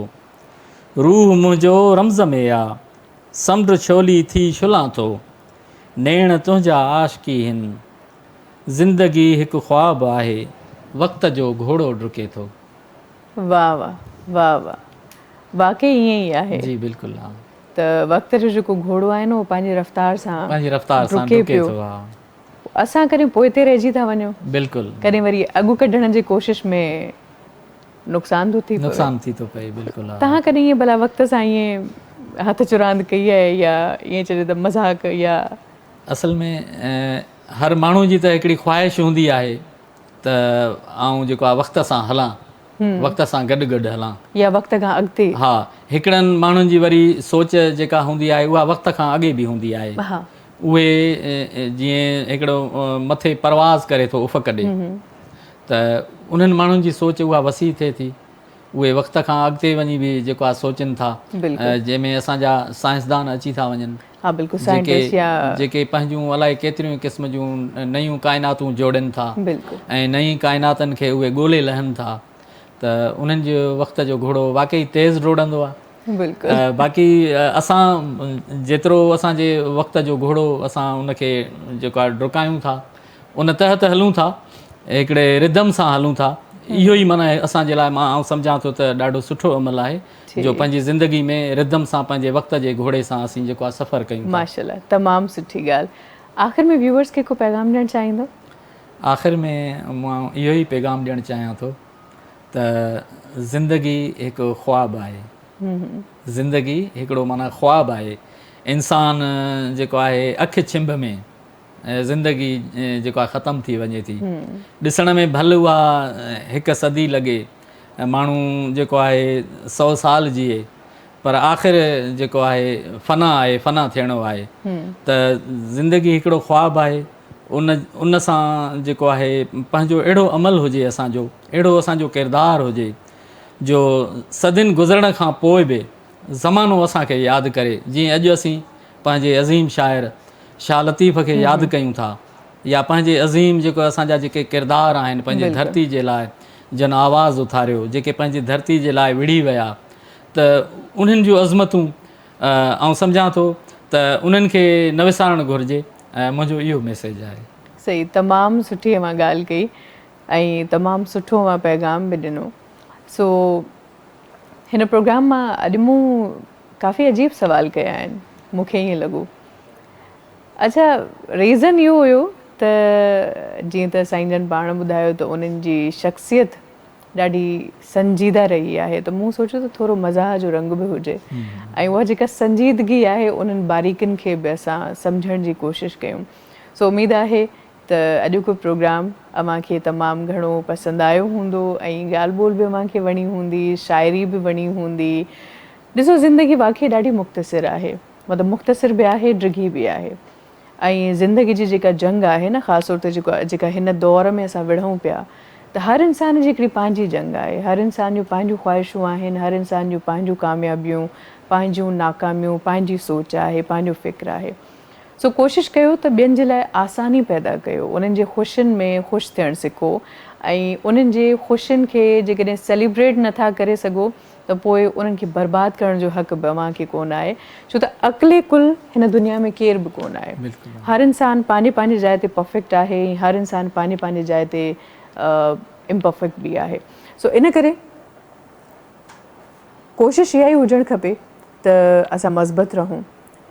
روح منهنجو رمز ۾ آ. سمنڊ ڇولي ٿي ڇلان ٿو. نيڻ تنهنجا عاشقي هن. زندگي هڪ خواب آهي. وقت جو گهوڙو ڊڪي ٿو. واه واه واه واه واقعي ائين ئي آهي. جي بلڪل ها. ته وقت جو جيڪو گهوڙو آهي نه اهو پنهنجي رفتار سان پنهنجي رفتار سان ڊڪي پيو ٿو ها. اسان ڪڏهن پوئتي رهجي ٿا وڃون. بلڪل. ڪڏهن وري اڳ ڪڍڻ جي ڪوشش ۾ نقصان ٿو ٿي پوي. نقصان ٿي ٿو پئي بلڪل ها. توهان ڪڏهن ائين ڀلا وقت سان ائين هٿ چراند ڪئي آهي يا ائين چئجي ته مذاق يا. اصل ۾ هر ماڻهو جي ته هڪڙي خواهش هوندي آهي ته آئون جيڪو آهي وقت سان هلان وقت سان گڏ گڏ هلان. يا وقت کان اڳتي. ها هڪڙن ماڻهن جي وري سوچ جيڪا هوندي آهي اها وقت کان اڳي به هوندي آهي. اهي جيئن هڪڙو مٿي پرواز ڪري ٿو افق ڏي ته انهن ماڻهن جي سوچ اها وسيع ٿئي ٿي اهي وقت کان اڳتي وڃي به جيڪو آهي سوچن ٿا جنهن ۾ اسان جا سائنسدان اچي ٿا وڃن جيڪي جيڪي پنهنجون الائي ڪيتريون قسم جون نيون ڪائناتون جوڙين ٿا ۽ نئين ڪائناتن کي اهي ڳولي لهن ٿا ته انهن جو وقت جو گهوڙو واقعي تيز ڊوڙندو آهي بلڪل باقي اسان جيترو اسان جي وقت جو گهوڙو اسان ان کي جيڪو آهي ڊڪايون ٿا ان تحت هلون ٿا هڪڙي ردم سان هلون ٿا اهو ئي معنيٰ اسان جي لاء مان آئون سمجهان ٿو ته ڏاڍو سٺو عمل آهي جو پنهنجي زندگي ۾ ردم سان پنهنجي وقت جي گهوڙي سان اسين جيڪو آهي سفر ڪيون ٿا. ماشاءالله تمام سٺي ڳالهه آخر ۾ ويوئرس کي ڪو پيغام ڏيڻ چاهيندو؟ آخر ۾ مان اهو ئي پيغام ڏيڻ چاهيان ٿو ته زندگي هڪ خواب آهي. زندگي هڪڙو معنيٰ خواب آهي. انسان جيڪو آهي اک ڇنڀ ۾ زندگي جيڪو آهي ختم ٿي وڃي ٿي. ڏسڻ ۾ ڀل اها هڪ صدي لڳي ماڻهو جيڪو آهي سو سال جيئي پر آخر جيڪو آهي فنا آهي فنا ٿيڻو آهي ته زندگي هڪڙو خواب آهي ان ان سان جيڪو آهي پنهنجو اهڙو عمل هجي اسان جو اهڙو اسان جو ڪردار هجي جو صدين گذرڻ کان پوء به زمانو اسان کي ياد ڪري جيئن اڄ اسين پنهنجي عظيم شاعر شاهه لطيف کي ياد ڪيون ٿا يا پنهنجي عظيم جيڪو اسان جا جيڪي ڪردار آهن پنهنجي ڌرتي جي لاء جن آواز اٿاريو جيڪي پنهنجي ڌرتي جي لاء وڙهي ويا ته انهن جون عظمتون آئون سمجهان ٿو ته انهن کي نه وسارڻ گهرجي ۽ منهنجو اهو ميسيج آهي. صحيح تمام سٺي اوهان ڳالهه ڪئي ۽ تمام سٺو اوهان پيغام به ڏنو سو هن پروگرام مان اڄ مون ڪافي عجيب سوال ڪيا آهن مون کي ائين لڳو اڇا ريزن اهو هيو ته جيئن ته سائين جن پاڻ ٻڌايو ته انهن جي شخصيت ڏاڍي سنجيده رهي آهي ته مون سوچيو ته ٿورو مزاح جو رنگ به هجي ۽ اها جيڪا سنجيدگي آهي انهن باريڪين کي به اسان سمجهڻ جي ڪوشش ڪيون سو اميد آهي ته اڄوڪو پروگرام اوهان کي تمام گهڻو پسند آيو هوندو ۽ ڳالهه ٻولهه به اوهان کي وڻي هوندي، شاعري به وڻي هوندي. ڏسو زندگي واقعي ڏاڍي مختصر آهي، مطلب مختصر به آهي ڊگهي به آهي ۽ زندگي جي جيڪا جنگ آهي نه خاص طور تي جيڪو جيڪا هن دور ۾ اسان وڙهون پيا ته هر انسان جي هڪڙي پنهنجي جنگ آهي، هر انسان جون پنهنجون خواهشون آهن، هر انسان جون پنهنجون ڪاميابيون، پنهنجون ناڪاميون، پنهنجي سوچ آهي، پنهنجو فڪر آهي. سو ڪوشش ڪيو ته ٻين جي لاء آساني پيدا ڪيو، انهن جي خوشين ۾ خوش ٿيڻ سکو ۽ انهن جي خوشين کي جيڪڏهن سيليبريٽ نه ٿا ڪري سگهو ته پوء انهن کي برباد ڪرڻ جو حق به اوهان کي ڪونه آهي ڇو ته عقل ڪل هن دنيا ۾ ڪير به ڪونه آهي. هر انسان پنهنجي پنهنجي جاء تي پرفيڪٽ آهي ۽ هر انسان پنهنجي پنهنجي جاء تي امپرفيڪٽ به آهي. سو ان ڪري ڪوشش اها ئي هجڻ کپي ته اسان مثبت رهون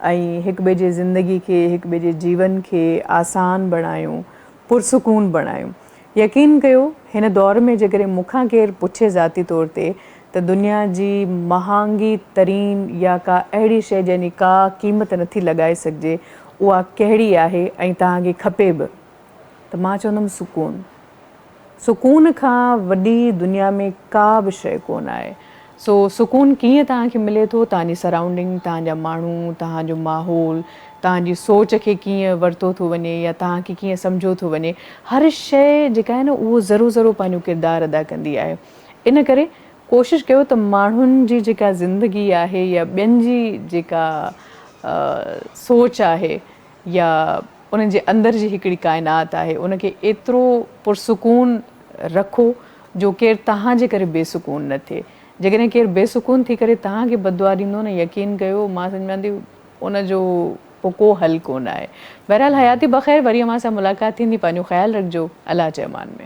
۽ هڪ ٻئي جي زندگي کي، هڪ ٻئي جي جيون کي آسان بڻايون، پرسڪون بڻايون. يقين ڪيو هن دور ۾ جيڪڏهن مون کان ڪير پڇي ذاتي طور تي ته دنيا جي مهانگي ترين يا ڪا اهڙي شيء جنهن جي ڪا قيمت نٿي لڳائي سگهجي اها ڪهڙي آهي ۽ توهان کي کپي به ته مان چوندم سڪون. سڪون کان وڏي دنيا ۾ ڪا به شيء ڪونه آهي. سو سڪون ڪيئن توهان کي ملي ٿو؟ توهان جي سرائونڊنگ، توهان جا ماڻهو، توهان جو ماحول، توهان جي سوچ کي ڪيئن ورتو ٿو وڃي يا توهان کي ڪيئن سمجهيو ٿو وڃي، هر شيء جيڪا آهي نه اهو ذرو ذرو پنهنجو ڪردار ادا ڪندي آهي. ان ڪري ڪوشش ڪيو ته ماڻهن جي جيڪا زندگي آهي يا ٻين جي جيڪا سوچ آهي يا انهن جي اندر جي هڪڙي ڪائنات آهي ان کي ايترو پرسڪون رکو جو ڪير توهان جي ڪري بي سڪون نه ٿئي. جيڪڏهن ڪير بي سڪون ٿي ڪري توهان کي بددعا ڏيندو نه يقين ڪيو مان سمجهان ٿي ان جو پوء ڪو حل ڪونه آهي. بهرحال حياتي بخير وري اوهان سان ملاقات ٿيندي پنهنجو خيال رکجو الله جي امان ۾.